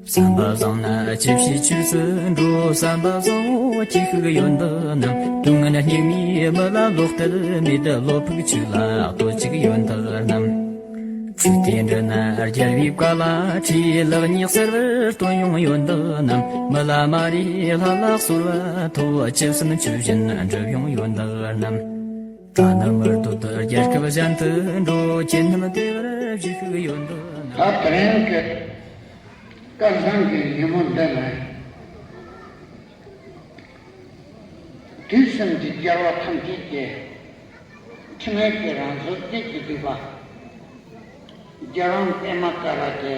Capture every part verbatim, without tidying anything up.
བསམ་པ་བཟང་ན་ཅི་བྱེད་ཆོས་སུ་འགྲོ། བསམ་པ་བཟང་བོ་ཁྱེད་ཤིག་ཡོད་འདི་ནམ། དུས་ངན་སྙིགས་མའི་མི་ལ་ལོག་ལྟར་མེད། བློ་ཕུགས་ཆོས་ལ་ལྟོས་ཅིག་ཡོད་འདི་ནམ། ཚིག་དེ་འདྲི་ན་རྒྱལ་བའི་བཀའ་ལ་ཁྲིད། ལེགས་ཉེས་གསལ་བར་སྟོན་ཡོང་ཡོད་འདི་ནམ། མི་ལ་མ་རེ་ལྷ་ལ་གསོལ་བ་ཐོབ། ཅི་བསམ་ཆོས་བཞིན་འགྲུབ་ཡོང་ཡོད་འདི་ནམ། ད་ནི་མི་སྡོད་དུ་རྒྱལ་ཁབ་གཞན་དུ་འགྲོ། ཁྱེད་རྣམས་བདེ་བར་བཞུགས་ཤིག་ཡོད་འདི་ནམ། ད་དེ་རིང་གི་སྐལ་བཟང་གི་ཉིན་མོ་འདི་ནི། དུས་གསུམ་གྱི་རྒྱལ་བ་ཐམས་ཅད་ཀྱི་འཕྲིན་ལས་ཀྱི་རང་གཟུགས་གཅིག་ཏུ་བསྡུས་པ། རྒྱལ་དབང་པདྨ་དཀར་པོ་གི་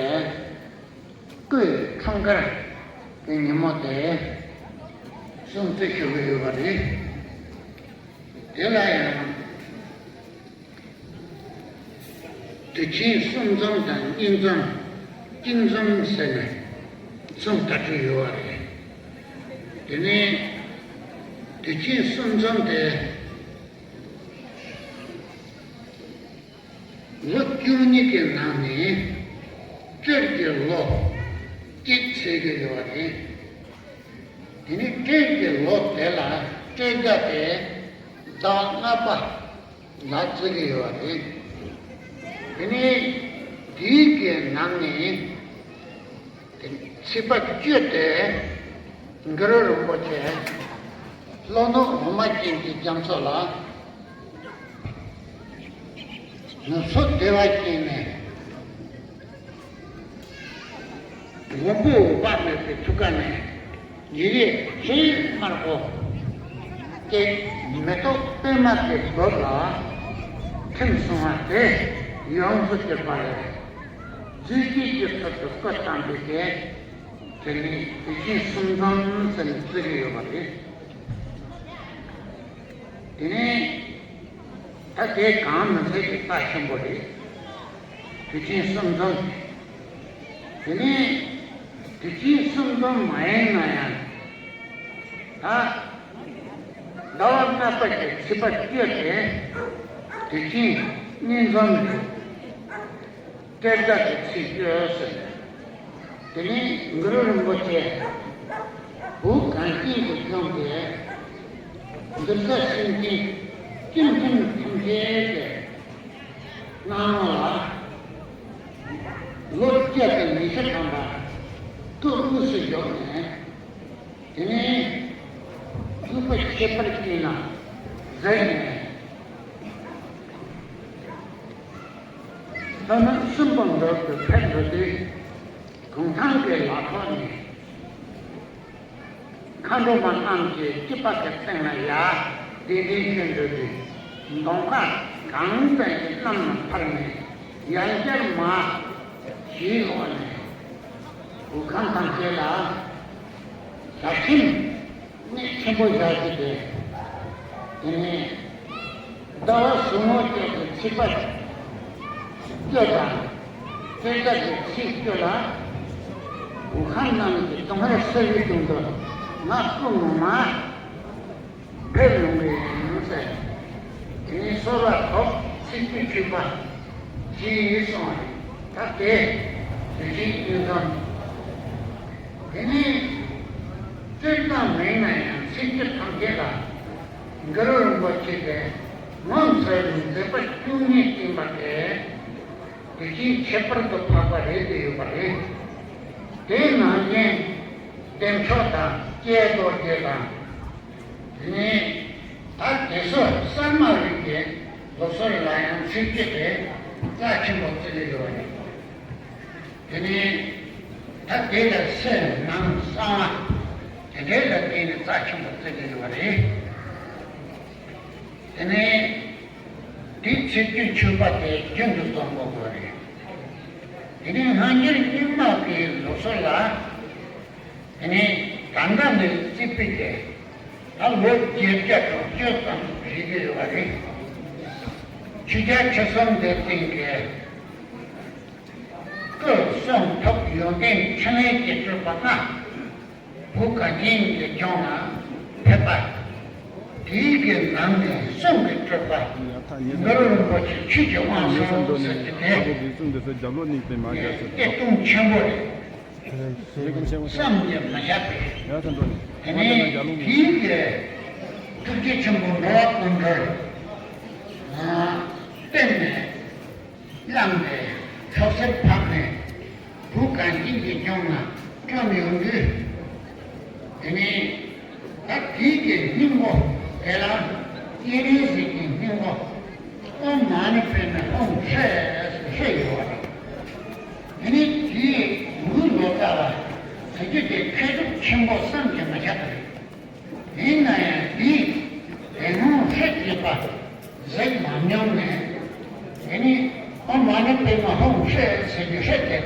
སྐུའི་འཁྲུངས་སྐར་གྱི་ཉིན་མོ་དེ་སྲུང་བརྩི་ཞུ་གི་ཡོད་པ་རེད། དེ་ལ་ཡང་དུས་ཆེན་གསུམ་འཛོམས་དང་གཉིས་འཛོམས། གཅིག་འཛོམས་ཟེར་ནས་འཛོམས་གྲ་སྒྲིག་ཡོད་པ་རེད། དེ་ནས་དུས་ཆེན་གསུམ་འཛོམས་དེ་ལོ་བཅུ་གཉིས་ཀྱི་ནང་ནས་སྤྲེལ་གྱི་ལོ་གཅིག་ཚེས་ཀྱི་ཡོད་པ་རེད། དེ་ནས་སྤྲེལ་གྱི་ལོ་དེ་ལ་སྤྲེལ་ཟླ་དེ་ཟླ་བ་ལྔ་པ་ལ་བརྩི་གི་ཡོད་པ་རེད། དེ་ནས་དེའི་གི་ནང་ནས་དེ་ཚེས་པ་བཅུ་དེ་གུ་རུ་རིན་པོ་ཆེ་ལྷོ་ནུབ་འོ་མ་ཅན་གྱི་རྒྱ་མཚོ་ལ་ནུབ་ཕྱོགས་བདེ་བ་ཅན་ནས། མགོན་པོ་འོད་དཔག་མེད་པའི་ཐུགས་ཀ་ནས་ཉེ་རིགས་ཚེ་དམར་པོ་སྟེ་མེ་ཏོག་པད་མ་དེ་འབབ་ལ་ཐིམ་སོང་བ་དེ་ཡོངས་སུ་གྱུར་པ་ལས། རྫུས་སྐྱེས་ཀྱི་ཚུལ་དུ་སྐུ་བལྟམས་པའི་དེ་དེ་ནི་དུས་ཆེན་གསུམ་འཛོམས་ཟེར་ནས་བརྩི་གི་ཡོད་པ་རེད། དེ་ནས་ད་དེ་གང་མི་ཚད་ཀྱི་རྩ་ཆེན་པོ་རེད། དུས་ཆེན་གསུམ་འཛོམས། དེ་ནས་དུས་ཆེན་གསུམ་འཛོམས་མ་ཡིན་ན་ཡང་། ད་ཟླ་བ་ལྔ་པ་གི་ཚེས་པ་བཅུ་དེ་དུས་ཆེན་གཉིས་འཛོམས་རེད། སྤྲེལ་ཟླ་གི་ཚེས་བཅུ་ཟེར། དེ་ནས་གུ་རུ་རིན་པོ་ཆེ་བོད་གངས་ཅན་གྱི་ལྗོངས་ཀྱི་གདུལ་བྱ་སེམས་ཅན་ཀུན་ཐུན་ཐམས་ཅད་ཀྱི་སྣང་ངོ་ལ་ལོ་བརྒྱ་དང་ཉི་ཤུ་ཐམ་པ་སྐུ་དབུས་སུ་བཞུགས་ནས། དེ་ནས་སྐུ་པར་ཁྱད་པར་ཅན་ལ་གཟིགས་ནས། ལྷ་ནི་སྲིན་པོ་འདུལ་དུ་ཕེབས་འགྲོ་དུས། གུང་ཐང་གི་ལ་ཐོག་ནས་མཁའ་འགྲོ་མ་རྣམས་ཀྱི་སྐྱིབས་པ་གི་སྟེང་ལ་ཡར་གདན་འདྲེན་ཞུ་འགྲོ་དུས། གདོང་ཁ་གངས་ཅན་གྱི་གནམ་ལ་ཕར་ནས་ཡར་བསྐྱར་མར་ཞིག་འོང་ནས། འོ་ཁམས་ཐམས་ཅད་ལ་ཟབ་ཆེན་གནད་ཆེན་པོ་བཞག་ཅིག་སྟེ། དེ་ནས་ཟླ་བ་ཟུར་ངོ་བཅས་ཀྱི་ཚེས་པ་བཅུ་དང་སྤྲེལ་ཟླ་གི་ཚེས་བཅུ་ལ་འོ་ཁམས་རྣམས་ཀྱི་གདོང་ཁར་གསལ་བའི་དོན་དུ་ང་སྐུ་ངོ་མ་ཕེབས་ཡོང་གི་ཡིན་ཟེར། དེ་ནས་གསོལ་བ་ཐོབ། ཚེས་བཅུ་མཆོད་པ་བྱས་སོང་། ད་དེ་དུས་ཆེན་གཉིས་འཛོམས། དེ་ནས་སྤྲེལ་ཟླ་མིན་ན་ཡང་ཚེས་བཅུ་ཐམས་ཅད་ལ་གུ་རུ་རིན་པོ་ཆེ་དེ་ངོ་མཚར་བའི་མཛད་པ་བཅུ་གཉིས་བསྟན་པ་དེ་དུས་ཆེན་ཁྱད་པར་དུ་འཕགས་པ་རེད་དེ་ཡོད་པ་རེད། དེའི་ནང་བཞིན་བདེ་མཆོག་དང་ཀྱེ་རྡོ་རྗེ་དང་། དེ་ནས་ད་དེ་ཚོ་གསར་མ་རིགས་ཀྱི་ལུགས་སྲོལ་ལ་ཡང་ཚིག་གཅིག་གིས་རྩ་ཆེན་པོ་བརྩི་གི་ཡོད་རེད། དེ་ནས་ད་དེ་ལ་སེམས་ནང་གསང་བ་དེ་འདྲའི་ལ་བརྟེན་ནས་རྩ་ཆེན་པོ་བརྩི་གི་ཡོད་རེད། དེ་ནས་དེའི་ཚེས་བཅུའི་མཆོད་པ་དེ་རྒྱུན་དུ་གཏོང་དགོས་དགོས་རེད། དེ་ནས་སྔ་འགྱུར་རྙིང་མ་གི་ལུགས་སྲོལ་ལ། དེ་ནས་ད་ལྟ་ནས་རྩིས་པའི་དེ་ད་ལོ་བརྒྱད་བརྒྱ་དྲུག་ཅུ་ཙམ་རིག་གི་ཡོད་པ་རེད། ཆོས་རྒྱལ་ཁྲི་སྲོང་ལྡེ་བཙན་གྱི་སྐུ་གསུང་ཐུགས་ཡོན་ཏན་ཕྲིན་ལས་ཀྱི་སྤྲུལ་པ་ལྔ་བོད་གངས་ཅན་གྱི་ལྗོངས་ལ་ཕེབས་པ། དེའི་གི་ནང་ནས་གསུང་གི་སྤྲུལ་པ་གུ་རུ་རིན་པོ་ཆེ་ཆོས་ཀྱི་དབང་ཟེར་གྱི་དེ་སྐད་གཏོང་ཆེན་པོ་རེད། བསམ་གྱིས་མི་ཁྱབ་པའི། དེ་ནས་དེའི་གི་ཐུགས་རྗེ་ཆེན་པོ་འགྲོ་བ་ཀུན་གྲོལ་བསྟན་ནས། བླངས་ཏེ་ཕྱོགས་བཞིར་འཕགས་ནས་བུ་གངས་ཅན་གྱི་ལྗོངས་ན་བཀྲོམ་ཡོང་དུས། དེ་ནས་ད་དེའི་གི་སྙིང་པོ་དེ་ལ་སྤྱན་རས་གཟིགས་ཀྱི་སྙིང་པོ་ཨོཾ་མ་ཎི་པདྨེ་ཧཱུྃ་ཧྲཱིཿ་ཟེར་ཡོད་པ་རེད། དེ་ནས་དེའི་མགུལ་ལོ་ཙཱ་ལ་ཟེར་རྒྱུ་དེ་མཁས་གྲུབ་ཆེན་པོ་བསམ་གྱིས་མི་ཁྱབ་པ་རེད། ཡིན་ན་ཡང་འདིས་དེ་སྔོན་ཧྲཱིཿ་ཅེས་པ་གཟིགས་མ་མྱོང་ནས། དེ་ནི་ཨོཾ་མ་ཎི་པདྨེ་ཧཱུྃ་ཧྲཱིཿ་ཟེར་རྒྱུ་ཧྲཱིཿ་དེ་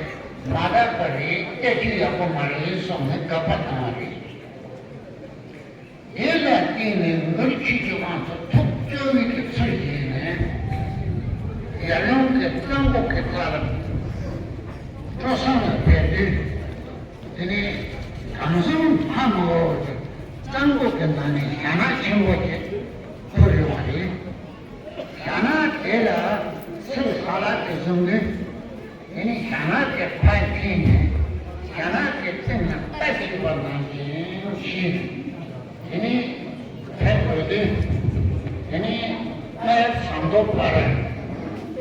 མ་དག་པ་རེད། བསྟན་བཅོས་ཡག་པོ་མ་རེད་གསུངས་ནས་དགག་པ་བཏང་བ་རེད། དེ་ལ་བརྟེན་ནས་མགུར་ཆོས་ཀྱི་དབང་ཕྱུག་ཐུགས་སྐྱོ་བའི་གི་ཚུལ་བཞིན་ནས་ཡར་ཀླུང་གི་གཙང་པོ་གི་ས་ལ་སྤྲོ་སེང་ལ་ཕེབས་དུས། དེ་ནས་གངས་ཟུང་ཕ་མ་འོག་གི་གཙང་པོ་གི་ནང་ནས་ཞྭ་ནག་ཆེན་པོ་ཅིག་འཕུར་ཡོང་བ་རེད། ཞྭ་ནག་དེ་ལ་ཚིག་ཧ་ལ་གི་བཟུང་དུས། དེ་ནས་ཞྭ་ནག་དེ་ཕར་འཐེན་ནས་ཞྭ་ནག་དེ་རྩེ་ནས་རྟ་ཞིག་པ་ནང་བཞིན་ཞིག་དེ་ནས་ཕེབས་དགོས་དུས། དེ་ནས་སྨན་ཟངས་མདོག་དཔལ་རི་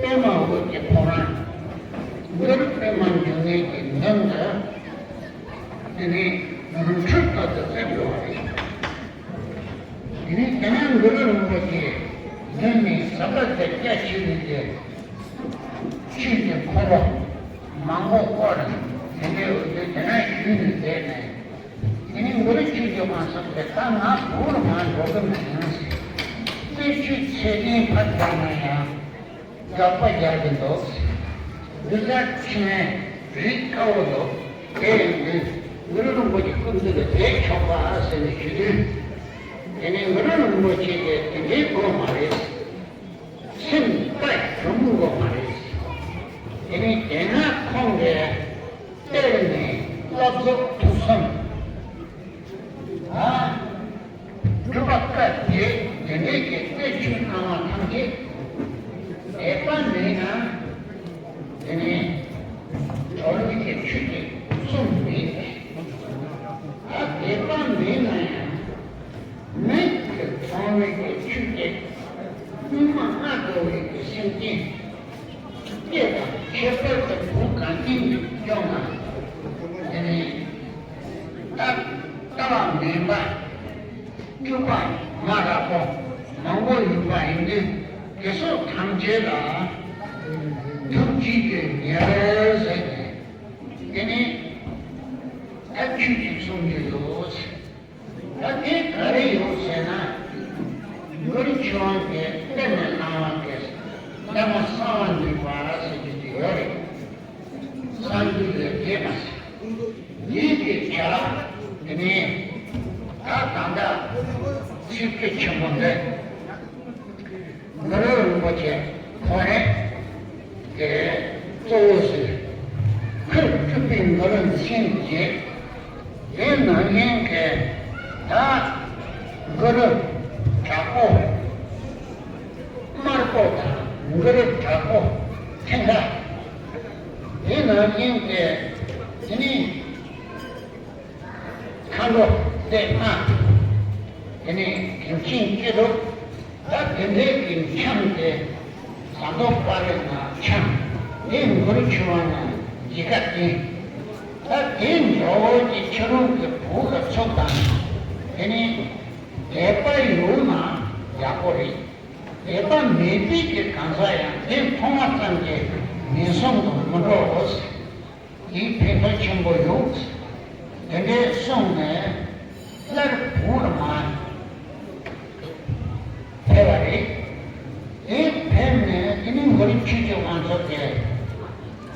པདྨ་འོད་ཀྱི་ཕོ་བྲང་། གུ་རུ་པདྨ་འབྱུང་གནས་ཀྱི་མདུན་དུ། དེ་ནས་རི་ཁྲོད་ལྟར་དུ་སླེབས་ཡོད་པ་རེད། དེ་ནས་དེ་ནས་གུ་རུ་རིན་པོ་ཆེ་མདུན་ནས་ཟམ་པ་དེ་རྒྱ་ཆེ་བའི་གི་ཆོས་ཀྱི་འཁོར་ལོ་མང་པོ་བསྐོར་ནས། དེ་འདྲའི་འོས་བསྡུ་དེ་ན་ཞུས་ནས་བསྡད་ནས། དེ་ནས་གུ་རུ་ཆོས་ཀྱི་དབང་ཕྱུག་དེ་ད་ང་བོད་ལ་མར་འགྲོ་གི་མིན། གཏེར་ཆོས་ཚད་ལྡན་ཕར་བཏང་ན་ཡང་དགག་པ་རྒྱག་གི་འདུག་འདི་ལྟར་ཕྱིན་ནས་རིག་དཀའ་བོ་འདུག་དེ་ཡིན་དུས་གུ་རུ་རིན་པོ་ཆེ་སྐུ་མདུན་དུ་བསྡད་ཆོག་པ་ཟེར་ནས་ཞུ་དུས། དེ་ནས་གུ་རུ་རིན་པོ་ཆེ་གིས་དེ་འདྲའི་དགོས་མ་རེད། སེམས་དཔའ་ཞུམ་དགོས་མ་རེད། དེ་ནས་དེ་སྔ་ཁོང་གིས་གཏེར་ནས་བསླབ་རྫོགས་ཐུགས་གསུམ། ཨ། སྒྲུབ་པ་བཀའ་བརྒྱད་དེ་འདྲའི་གི་གཏེར་ཆོས་གནང་བ་ཐམས་ཅད་དད་པ་མེད་ན། དེ་ནས་གྲོགས་རིགས་ཀྱི་ཆོས་ཀྱི་གསུང་མེད་པས། ད་དད་པ་མེད་ན་ཡང་མིག་གིས་མཐོང་བའི་གི་ཆོས་ཀྱི་སྙིགས་མ་ལྔ་བདོ་བའི་གི་སེམས་ཅན་སྐྱེ་དང་། ཁྱད་པར་དུ་བོད་གངས་ཅན་གྱི་ལྗོངས་ན་དེ་ནས་ལྟ་ལྟ་བ་ངན་པ་སྐྱུག་པ་མ་རག་པོ་མང་པོ་ཡོད་པ་ཡིན་དུས། དེ་སོགས་ཐམས་ཅད་ལ་ཐུགས་རྗེ་ཆེ་ཉེར་ཟེར་ནས། དེ་ནས་ད་ཆོས་ཅིག་གསུང་རྒྱུ་ཡོད། ད་དེ་ག་རེ་ཡོད་ཟེར་ན། གུ་རུ་ཆོས་དབང་གིས་གཏེར་ནས་གནང་བ་དེ་བླ་མ་གསང་བ་འདུས་པ་ཟེར་རྒྱུ་དེ་ཡོད་རེད། གསང་འདུས་ལས་རྒྱས་མ་ཟེར། འདིའི་གི་ཆ་དེ་ནས་ད་ད་ལྟ་ཚིག་གི་ཆེན་པོ་འདི། གུ་རུ་རིན་པོ་ཆེ་ཁོ་རང་གིས་གཙོ་བོ་བཟུང་། ཁུར་སྤྲུལ་པའི་གུ་རུ་མཚན་བརྒྱད། དེ་ནང་བཞིན་གྱི་ད་གུ་རུ་དྲག་པོ་དམར་པོ་དང་། གུ་རུ་དྲག་པོ་མཐིང་ག། དེ་ནང་བཞིན་གྱི་དེ་ནི་མཁའ་འགྲོ་སྡེ་ལྔ། དེ་ནས་རིན་ཆེན་ཀེང་རུས། ད་དེ་འདྲའི་གི་འཆང་དེ་ཟངས་མདོག་དཔལ་རི་ན་འཆང་། དེ་གུ་རུ་ཆོས་དབང་ན་མཇལ་ཁ་བསྟན། ད་དེ་འདྲ་བོ་ཅིག་ཁྱེད་རང་གི་བུ་ལ་ཚུགས་དང་། དེ་ནས་དད་པ་ཡོད་ན་ཡག་པོ་རེད། དད་པ་མེད་པའི་གི་གང་ཟག་ཡང་དེ་མཐོང་བ་ཙམ་གྱིས་ངན་སོང་དུ་མི་འགྲོ། དེའི་ཕན་ཐོགས་ཆེན་པོ་ཡོད། དེ་འདྲའི་གསུངས་ནས་སླར་བོད་ལ་མར་ཕེབས་པ་རེད། དེ་ཕེབས་ནས་དེ་ནས་གུ་རུ་ཆོས་ཀྱི་དབང་ཕྱུག་གིས་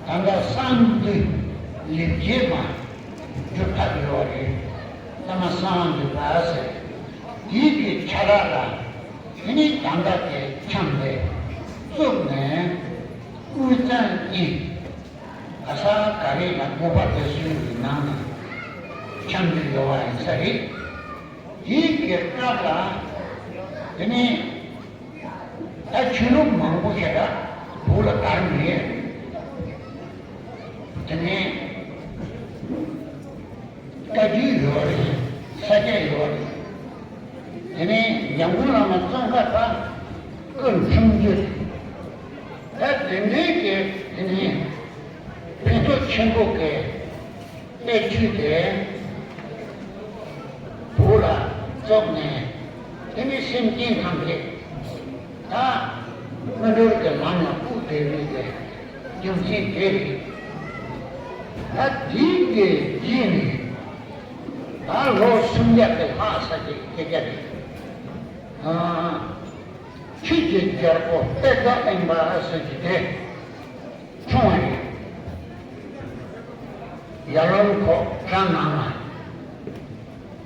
ད་ལྟ་གསང་འདུས་ལས་རྒྱས་མ་སྒྲུབ་ཐབས་ཡོད་རེད། བླ་མ་གསང་བ་འདུས་པ་ཟེར། དེའི་གི་ཆ་ལག་ལ་དེ་ནས་ད་ལྟ་དེ་འཆང་དེ་བཙུགས་ནས་དབུས་གཙང་གི་ག་ས་ག་རེ་ལ་དགོན་པ་དེ་ཚོའི་ནང་ནས་འཆམ་དུ་ཡོང་བ་ཡིན་ས་རེད། དེའི་གི་སྐབས་ལ་དེ་ནས་ད་ཆོས་ལུགས་མང་པོ་ཞིག་ལ་བོད་ལ་དར་མེད། དེ་ནས་ བཀའ་བརྒྱུད་ཡོད་རེད། ས་སྐྱ་ཡོད་རེད། དེ་ནས་འཇམ་མགོན་བླ་མ་ཙོང་ཁ་པ་སྐུ་འཁྲུངས་རྒྱུ་རེད། ད་དེ་འདྲའི་གི་དེ་ནས་ཕན་ཐོགས་ཆེན་པོ་གི་གནས་ཚུལ་དེ་བོད་ལ་རྫོགས་ནས། དེ་ནས་སེམས་ཅན་ཐམས་ཅད་ད་སྔོན་འགྲོ་གི་ལམ་ལ་བཀུག་བསྡད་ནས་ཀྱི་རྒྱུ་མཚན་དེ་རེད། ད་དེའི་གི་རྗེས་ནས་ད་ལོ་སུམ་བརྒྱ་གི་ལྷག་ས་ཀྱི་སྐད་ཆ་རེད། ཨ། ཆོས་ཀྱི་རྒྱལ་པོ་གཏེར་བདག་གླིང་པ་ཟེར་གྱི་དེ་འཁྲུངས་པ་རེད། ཡར་ལུང་ཁོག་བྲག་ནང་ལ།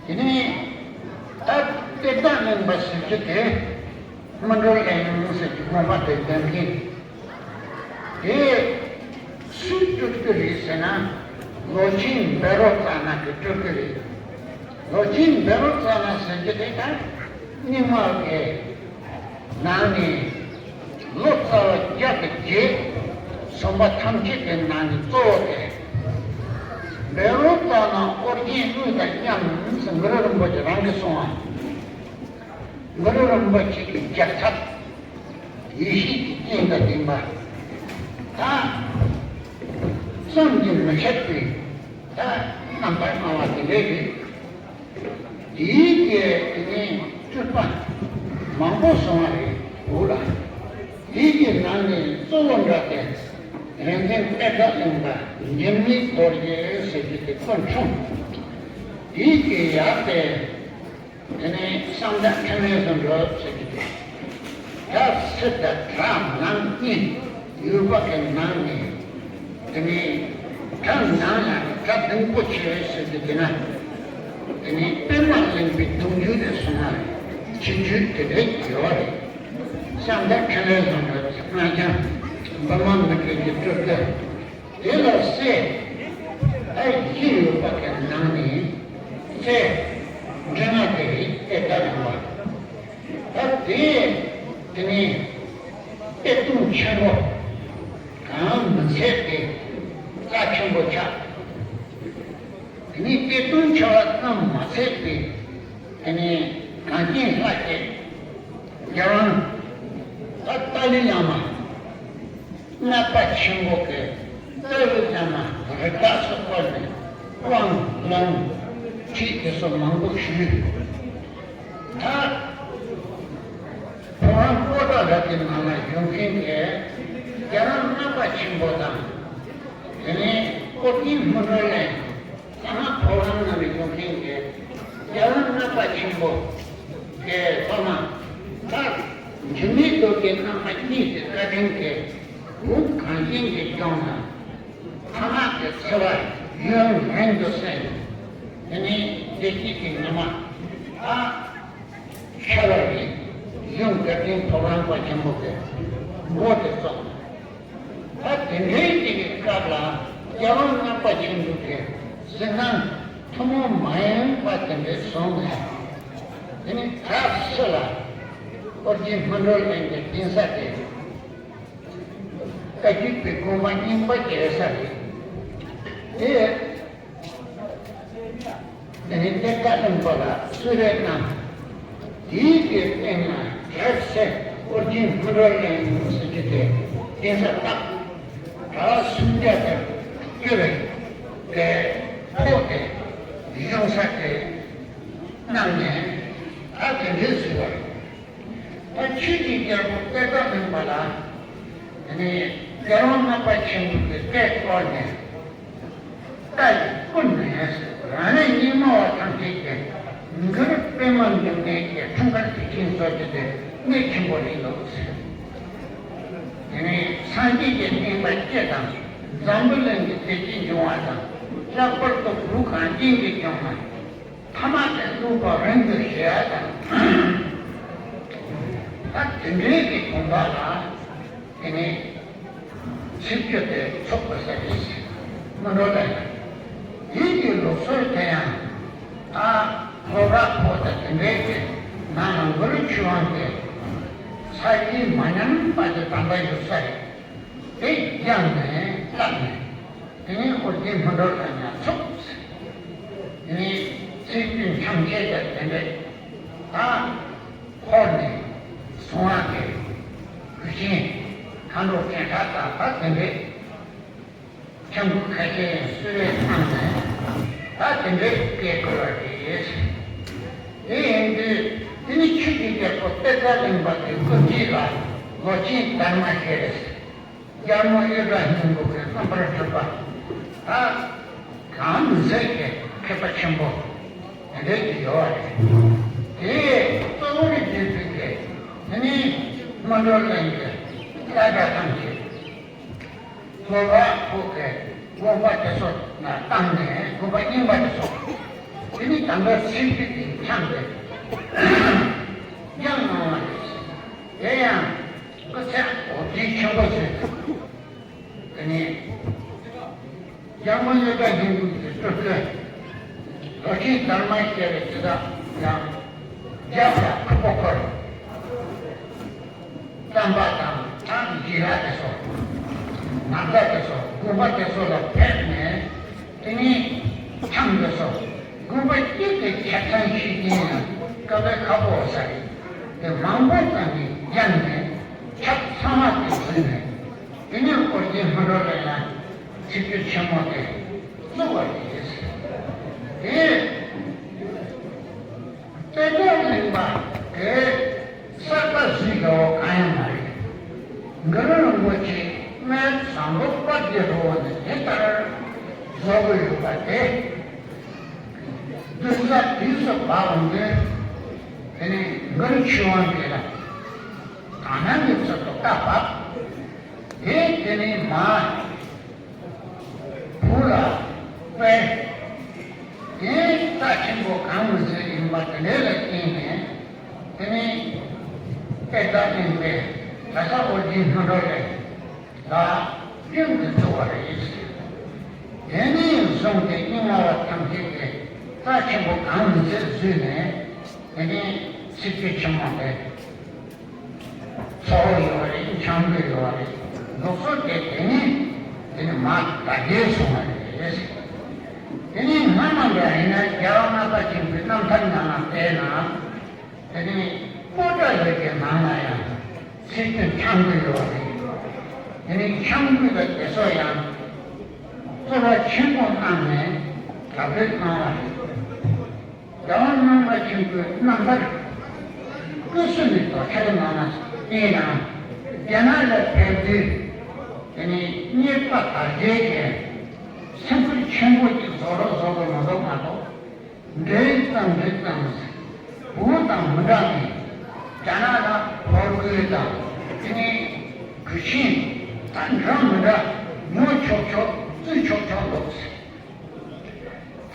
དེ་ནས་ད་གཏེར་བདག་གླིང་པ་ཟེར་གྱི་དེ་སྨིན་གྲོལ་གླིང་ཟེར་གྱི་དགོན་པ་དེ་འདེམས་མཁན་དེ་སུས་སྤྲུལ་གྱི་རེད་ཟེར་ན། ལོ་ཆེན་བཻ་རོ་ཙ་ན་གིས་སྤྲུལ་གྱི་རེད། ལོ་ཆེན་བཻ་རོ་ཙ་ན་ཟེར་གྱི་དེ་ད་རྙིང་མ་གི་ནང་ནས་ལོ་ཙཱ་བ་བརྒྱ་དང་བརྒྱད། གསུམ་པ་ཐམས་ཅད་ཀྱི་ནང་ནས་གཙོ་བོ་དེ། བཻ་རོ་ཙ་ན་ཨོ་རྒྱན་དངོས་དང་མཉམ་ཟེར་གུ་རུ་རིན་པོ་ཆེ་རང་གིས་གསུངས་པ། གུ་རུ་རིན་པོ་ཆེ་གི་རྒྱལ་ཚབ། ཡེ་ཤེས་ཀྱི་སྤྱན་དང་ལྡན་པ། ད་བསམ་གྱིས་མི་ཁྱབ་པའི་ད་རྣམ་པར་སྣང་བ་དེ་འདྲ་རེད། དེའི་གི་དེ་ནས་སྤྲུལ་པ་མང་པོ་སོང་བ་རེད་འདུག་ལ། དེའི་གི་ནང་ནས་གཙོ་བོ་འདྲ་དེ་རིག་འཛིན་གཏེར་བདག་གླིང་པ་འཇིགས་མེད་རྡོ་རྗེ་ཟེར་གྱི་དེ་སྐུ་འཁྲུངས། དེའི་གི་ཡབ་དེ་དེ་ནས་བསམ་གཏན་འཕྲིན་ལས་བཟང་པོ་ཟེར་གྱི་དེ། བྲག་སེར་དང་བྲག་ནག་གཉིས་ཡོད་པ་གི་ནང་ནས། དེ་ནས་བྲག་ནག་ལ་བྲག་ལྡིང་པོ་ཆེ་ཟེར་གྱི་དེ་ན། དེ་ནས་པདྨ་གླིང་པའི་གདུང་རྒྱུད་དེ་སོང་ན་ཆེ་རྒྱུད་དེ་རེད་ཡོད་རེད། བསམ་གཏན་འཕྲིན་ལས་བཟང་པོ་སྔགས་འཆང་བི་མ་མི་ཏྲའི་གི་སྤྲུལ་སྐུ། དེ་ལ་སྲས་ཨ་བཞི་ཡོད་པ་གི་ནང་ནས་སྲས་འབྲི་ང་དེ་རེད། དེ་ལྟར་ཡོང་བ། ད་དེ་དེ་ནས་གཏེར་སྟོན་ཆེན་པོ་གང་མི་ཚད་པའི་རྩ་ཆེན་པོ་ཆགས། དེ་ནས་གཏེར་སྟོན་ཆེ་བ་ཙམ་མ་ཚད་པའི་དེ་ནས་གངས་ཅན་ལྷ་བརྒྱའི་རྒྱལ་དབང་ད་ཏཱ་ལའི་བླ་མ། སྔགས་པ་ཆེན་པོ་གི་རྩ་བའི་བླ་མ་རི་དྭགས་སུ་བསྐོར་ནས་དབང་ལུང་ཁྲིད་དེ་ཚོ་མང་པོ་ཞུས། ད་ཕོ་བྲང་པོ་ཏ་ལ་གི་ནང་ལ་བཞུགས་མཁན་གྱི་རྒྱལ་བ་སྔགས་པ་ཆེན་པོ་དང་། དེ་ནས་ཨོ་རྒྱན་སྨིན་གྲོལ་གླིང་ལྷ་ང་ཕོ་བྲང་ནང་ལ་བཞུགས་མཁན་གྱི་རྒྱལ་བ་སྔགས་པ་ཆེན་པོ། དེ་ཐོག་མ་ད་འཇིགས་མེད་རྡོ་རྗེ་རྣམ་པ་གཉིས་ཀྱི་བཀའ་དྲིན་གྱིས་བོད་གངས་ཅན་གྱི་ལྗོངས་ལ་ཐ་མལ་གྱི་འཚེ་བ་ཡུན་རིང་དུ་བསལ་ནས། དེ་ནས་བདེ་སྐྱིད་ཀྱི་ཉི་མ་ད་ཤར་བ་རེད། གཞུང་བཀའ་དྲིན་ཕོ་བྲང་པ་ཆེན་པོ་གི་འགོ་དེ་བཙུགས། ད་དེ་འདྲའི་གཅིག་གི་སྐབས་ལ་རྒྱལ་བ་སྔགས་པ་ཆེན་པོ་གི་གཟིགས་སྣང་ཐུན་མོང་མ་ཡིན་པ་དེ་འདྲའི་བཟུང་ནས། དེ་ནས་བྲག་སེ་ལ་ཨོ་རྒྱན་སྨིན་གྲོལ་གླིང་གི་གདན་ས་དེ་བཀའ་བརྒྱུད་པའི་དགོན་པ་རྙིང་པ་བྱས་ས་རེད། དེ་དེ་ནས་གཏེར་བདག་གླིང་པ་ལ་གསོལ་རས་གནང་། དེའི་གི་སྟེང་ན་བྲག་སེ་ཨོ་རྒྱན་སྨིན་གྲོལ་གླིང་ཟེར་གྱི་དེ་གདན་ས་བཏབ། གྲྭ་པ་སུམ་བརྒྱ་དང་བཅུ་རེ་དེ་ཕོག་སྟེ་གཞུང་ས་དེ་གནང་ནས་ད་དེ་འདྲའི་བཟོས་པ་རེད། ད་ཆོས་ཀྱི་རྒྱལ་པོ་གཏེར་བདག་གླིང་པ་ལ་དེ་ནས་རྒྱལ་བ་སྔགས་པ་ཆེན་པོ་གི་བཀའ་བསྐོར་ནས། རྟ་ཡི་སྐུ་ནས་རང་རེ་རྙིང་མ་བ་ཐམས་ཅད་ཀྱི་མགུར་པདྨ་འབྱུང་གནས་ཀྱི་འཁྲུངས་སྐར་དུས་ཆེན་སོགས་ཀྱི་དེ་གནད་ཆེན་པོ་རེད་འདུག་ཟེར། དེ་ནས་སངས་རྒྱས་ཀྱི་བསྟན་པ་སྤྱི་དང་འཛམ་བུ་གླིང་གི་བདེ་སྐྱིད་འབྱུང་བ་དང་། ལྷག་པར་དུ་བོད་གངས་ཅན་གྱི་ལྗོངས་ལ་ཐ་མལ་གྱི་ལུས་པ་རིང་དུ་གཤེགས་པ་དང་། ད་དེ་འདྲའི་གི་དགོངས་པ་ལ་དེ་ནས་ཚིག་བརྗོད་དེ་ཚོགས་པ་ཟེར་རེད། སྨིན་གྲོལ་གླིང་ལ་ཡིད་ཀྱི་ལུགས་སྲོལ་དེ་ཡང་ཨ་ལྷོ་བྲག་ཕུག་དང་དེ་འདྲའི་གི་ནང་ལ་གུ་རུ་ཆོས་དབང་གི་ས་ཡིན་མ་ཉམས་པ་དེ་དམ་པ་ཡོད་ས་རེད། དེ་སྦྱངས་ནས་བཀླགས་ནས། དེ་ནས་ཨོ་རྒྱན་སྨིན་གྲོལ་གླིང་ལ་ཚུགས། དེ་ནས་ དེ་འདྲས་ད་འཁོར་ནས་གཟུངས་སྔགས་ཀྱི་གུས་ཆེན་མཁའ་འགྲོ་སྤྱན་ལྷ་དང་ད་དེ་འདྲས། ཆང་བུ་ཁ་ཤས་གསོལ་བས་བཏང་ནས་ད་དེ་འདྲའི་སྐད་བསྐུལ་བ་རེད། དེ་ཡིན་དུས་དེ་ནི་ཆོས་ཀྱི་རྒྱལ་པོ་གཏེར་ཁ་གླིང་པ་གི་སྐུ་མདུན་ལ་ལོ་ཆེན་དར་མ་ཞེས་རྒྱལ་མོ་གཡུ་སྒྲ་སྙིང་པོ་གི་རྣམ་པར་གྲུབ་པ་ད་གང་མི་ཟད་ཀྱི་མཁས་པ་ཆེན་པོ་དེ་འདྲའི་ཅིག་ཡོད་པ་རེད། དེ་གཙོ་བོར་བརྗོད་པའི་གི་དེ་ནི་སྔོན་འགྲོ་གླིང་གི་བླ་གྲྭ་ཐམས་ཅད། སློབ་མ་ཁོ་གི་དགོངས་པ་དེ་ཚོ་ལ་བཏང་ནས་དགོངས་པ་རྙིང་པ་དེ་ཚོ་དེ་ནི་ད་ལྟ་ཚིག་སྡུད་ཀྱི་འཆང་དེ་ཡང་གནང་བ་རེད། དེ་ཡང་སྐུ་ཚེ་འོ་དེ་ཆེན་པོ་ཟེར། དེ་ནི་ཡང་མ་ཡོད་པ་ཡིན་དགོས་ཀྱི་སྤྲུལ་སྐུ་ལོ་ཆེན་དར་མ་ཞེས་པའི་དེ་དག་ཡང་རྒྱབ་ལ་ཁུ་པོ་འཁོར། རྩམ་པ་དང་ཐང་འཇིགས་ར་དེ་ཚོ། ནགས་རྫ་དེ་ཚོ་དགོན་པ་དེ་ཚོ་ལ་ཕེབས་ནས་དེ་ནས་འཆང་དེ་ཚོ་དགོན་པ་གཅིག་གི་ཆ་ཚང་ཞིག་ཡིན་ཡང་སྐབས་ལ་ཁག་པོ་ས་རེད། དེ་མང་པོ་ཙམ་གྱིས་ཡང་ནས་ཆབ་ཚང་མ་དེ་ཟིན་ནས་དེ་ནས་ཨོ་རྒྱན་སྔོན་འགྲོ་ལས་ལ་ཚིག་བརྗོད་ཆེན་མོ་དེ་བཙུགས་པ་རེད། དེ། གཏེར་སྟོན་གླིང་པ་དེ་གསར་པ་ཞིག་འདྲ་བོ་གང་ཡང་མ་རེད། གུ་རུ་རིན་པོ་ཆེ་སྨན་བཟང་པོ་དཔལ་གྱི་རི་བོ་ནས་དེ་ལྟར་བཟོ་དགོས་ཡོད་པ་དེ། བདུན་ཚར་དུས་སུ་བབ་འོང་དུས་དེ་ནས་གུ་རུ་ཆོས་དབང་དེ་ལ་དག་སྣང་གི་ཚུལ་དུ་བཀའ་བབས། དེ་དེ་ནས་མ། བུ་ལ་དཔལ། དེ་རྩ་ཆེན་པོ་གང་མི་ཟད་ཡིན་པ་དེ་འདྲ་ལ་བརྟེན་ནས་དེ་ནས་དཔལ་བདག་ཡིན་པས་ད་ས་འོ་རྒྱན་སྔོན་འགྲོ་ལས་ལ་གཡོན་དུ་བཙུགས་པ་རེད། དེ་ནས་བཟུང་སྟེ་རྙིང་མ་བ་ཐམས་ཅད་ཀྱིས་རྩ་ཆེན་པོ་གང་མི་ཟད་བཟོས་ནས་དེ་ནས་ཚིག་བརྗོད་ཆེན་མོ་དེ། ཚོགས་ཡོད་རེད། འཆང་གྲོས་ཡོད་རེད། ལུགས་སྲོལ་དེ་དེ་ནི་དེ་ནི་མ་དར་རྒྱས་སོང་བ་རེད། དེ་ནི་སྔ་མ་འདྲ་ཡིན་ན་རྒྱལ་བ་ལྔ་པ་ཆེན་པོའི་རྣམ་ཐར་ནང་ལ་བལྟས་ན་དེ་ནི་པོ་ཏ་ལའི་གི་ནང་ལ་ཡང་ཚིག་དོན་འཆང་གྲོས་ཡོད་རེད། དེ་ནི་འཆང་གྲོས་ལ་དེ་ཚོ་ཡང་གཙོ་བོ་ཆེན་པོ་གནང་ནས་གྲ་སྒྲིག་གནང་བ་རེད། རྒྱལ་བ་རྣམ་པ་ཆེན་པོའི་རྣམ་ཐར་སྐུ་གསུང་གི་རྡོ་ཆར་ནང་ན་བལྟས་ན་རྒྱ་ནག་ལ་ཕེབས་དུས་དེ་ནི་རྙེད་པ་དར་རྒྱས་ཀྱི་སེམས་ཁུར་ཆེན་པོ་ཅིག་བཟོ་རོགས་བཟོ་དགོས་མ་གཏོགས་མ་གཏོགས་འབྲི་ཙམ་འབྲི་ཙམ་བོད་དང་མི་འདྲ་བའི་རྒྱ་ནག་ལ་ཧོར་གོས་དང་དེ་ནི་གུས་ཆེན་དང་འདྲ་མི་འདྲ་ཉོ་ཆོག་ཆོག་བཙུགས་ཆོག་ཆོག་འདུག་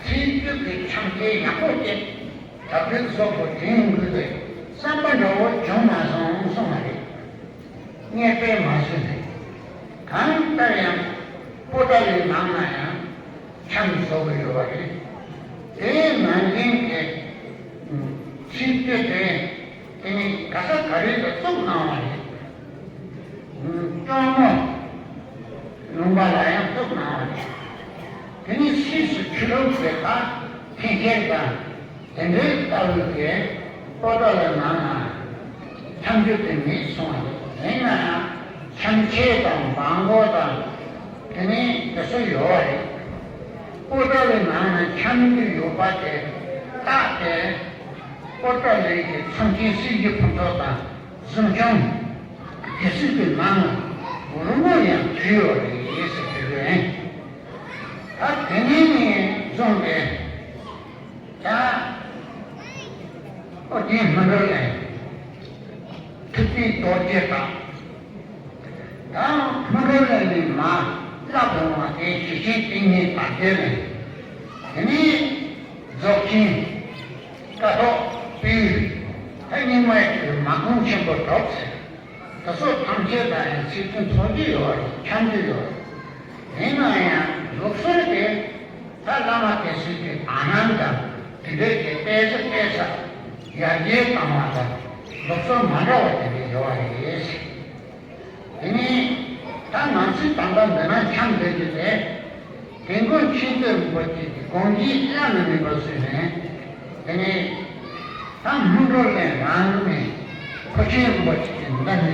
ཚིག་སྡུད་ཀྱི་འཆང་རྐྱེན་ཡག་པོ་སྐྱེས། ད་བོད་སོག་པོ་དྲན་དགོས་པའི་བསམ་པ་འདྲ་བོ་བྱུང་མ་སོང་གསུངས་པ་རེད། རྙེད་པས་མ་བཟོད་ནས། གང་ལྟར་ཡང་པོ་ཏ་ལའི་ནང་ན་ཡང་འཆམ་བཟོ་གི་ཡོད་པ་རེད། དེའི་ནང་བཞིན་གྱི་ཚིག་སྡུད་དེ་དེ་ནི་ག་ས་ག་རེ་ལ་བཙུགས་གནང་བ་རེད། སྐྱོར་མོ་ལུང་པ་ལ་ཡང་བཙུགས་གནང་བ་རེད། དེ་ནི་སུད་སི་ཆོས་ལུགས་དེ་དག་འཐེན་འཁྱེར་དང་དེ་འདྲའི་ལྟ་བུའི་གི་པོ་ཏ་ལའི་ནང་ན་འཆམ་རྒྱུ་དེ་མེད་སོང་བ་རེད། ཡིན་ན་ཡང་འཆམ་ཆས་དང་སྦྲང་མགོ་དང་དེ་ནི་དེ་ཚོ་ཡོད་པ་རེད། པོ་ཏ་ལའི་ནང་ན་འཆམ་རྒྱུ་ཡོད་པ་དེ་བརྟགས་ཏེ་པོ་ཏ་ལའི་གི་ཚོང་ཆེན་སྲིད་ཀྱི་ཕུན་ཚོགས་དང་གཟིམ་ཆུང་དེ་ཚོ་གི་ནང་ལ་རོལ་མོ་ཡང་བྲིས་ཡོད་རེད་ཟེར་གྱི་རེད། ད་དེ་ནས་ནས་བཟུང་སྟེ་ད་ཨོ་རྒྱན་སྔོན་འགྲོ་ལས་ཐུབ་པའི་རྡོ་རྗེ་དང་། ད་སྔོན་འགྲོ་ལས་ནི་མ་བསླབ་འོང་བ་དེ་ཞེ་ཆེན་ཏིང་ངེ་དར་རྒྱས་ལས། དེ་ནས་རྫོགས་ཆེན་ཀཿཐོག་པའི་ད་རྙིང་མ་ཡི་མ་གུང་ཆེན་པོ་གྲོགས་ཟེར། དེ་ཚོ་ཐམས་ཅད་ལ་ཡང་ཚིག་དོན་ཚོགས་རྒྱུ་ཡོད་རེད། འཆམ་རྒྱུ་ཡོད་རེད། ཡིན་ན་ཡང་ལུགས་སྲོལ་དེ་ད་བླ་མ་དེ་ཚོས་ཀྱི་དག་སྣང་དང་དེ་འདྲའི་གི་དཔེ་ཆ་དཔེ་ཆ་ཡར་རྒྱས་བཏང་བ་དང་ལུགས་སྲོལ་མ་འདྲ་བ་དེ་འདྲ་ཡོད་རེད། དེ་ནས་ད་ང་ཚོས་ད་ལྟ་འདི་ན་འཆམ་བསྡད་རྒྱུ་དེ། དེ་མགོན་ཆེན་པོ་རིན་པོ་ཆེ་གི་དགོངས་གཞི་བླ་ན་མེད་པ་བཟོས་ནས། དེ་ནས་ ད་སྔོན་འགྲོ་ལས་རང་ནས་ཁོ་ཆེན་པོ་ཅིག་གི་འདི་ནས་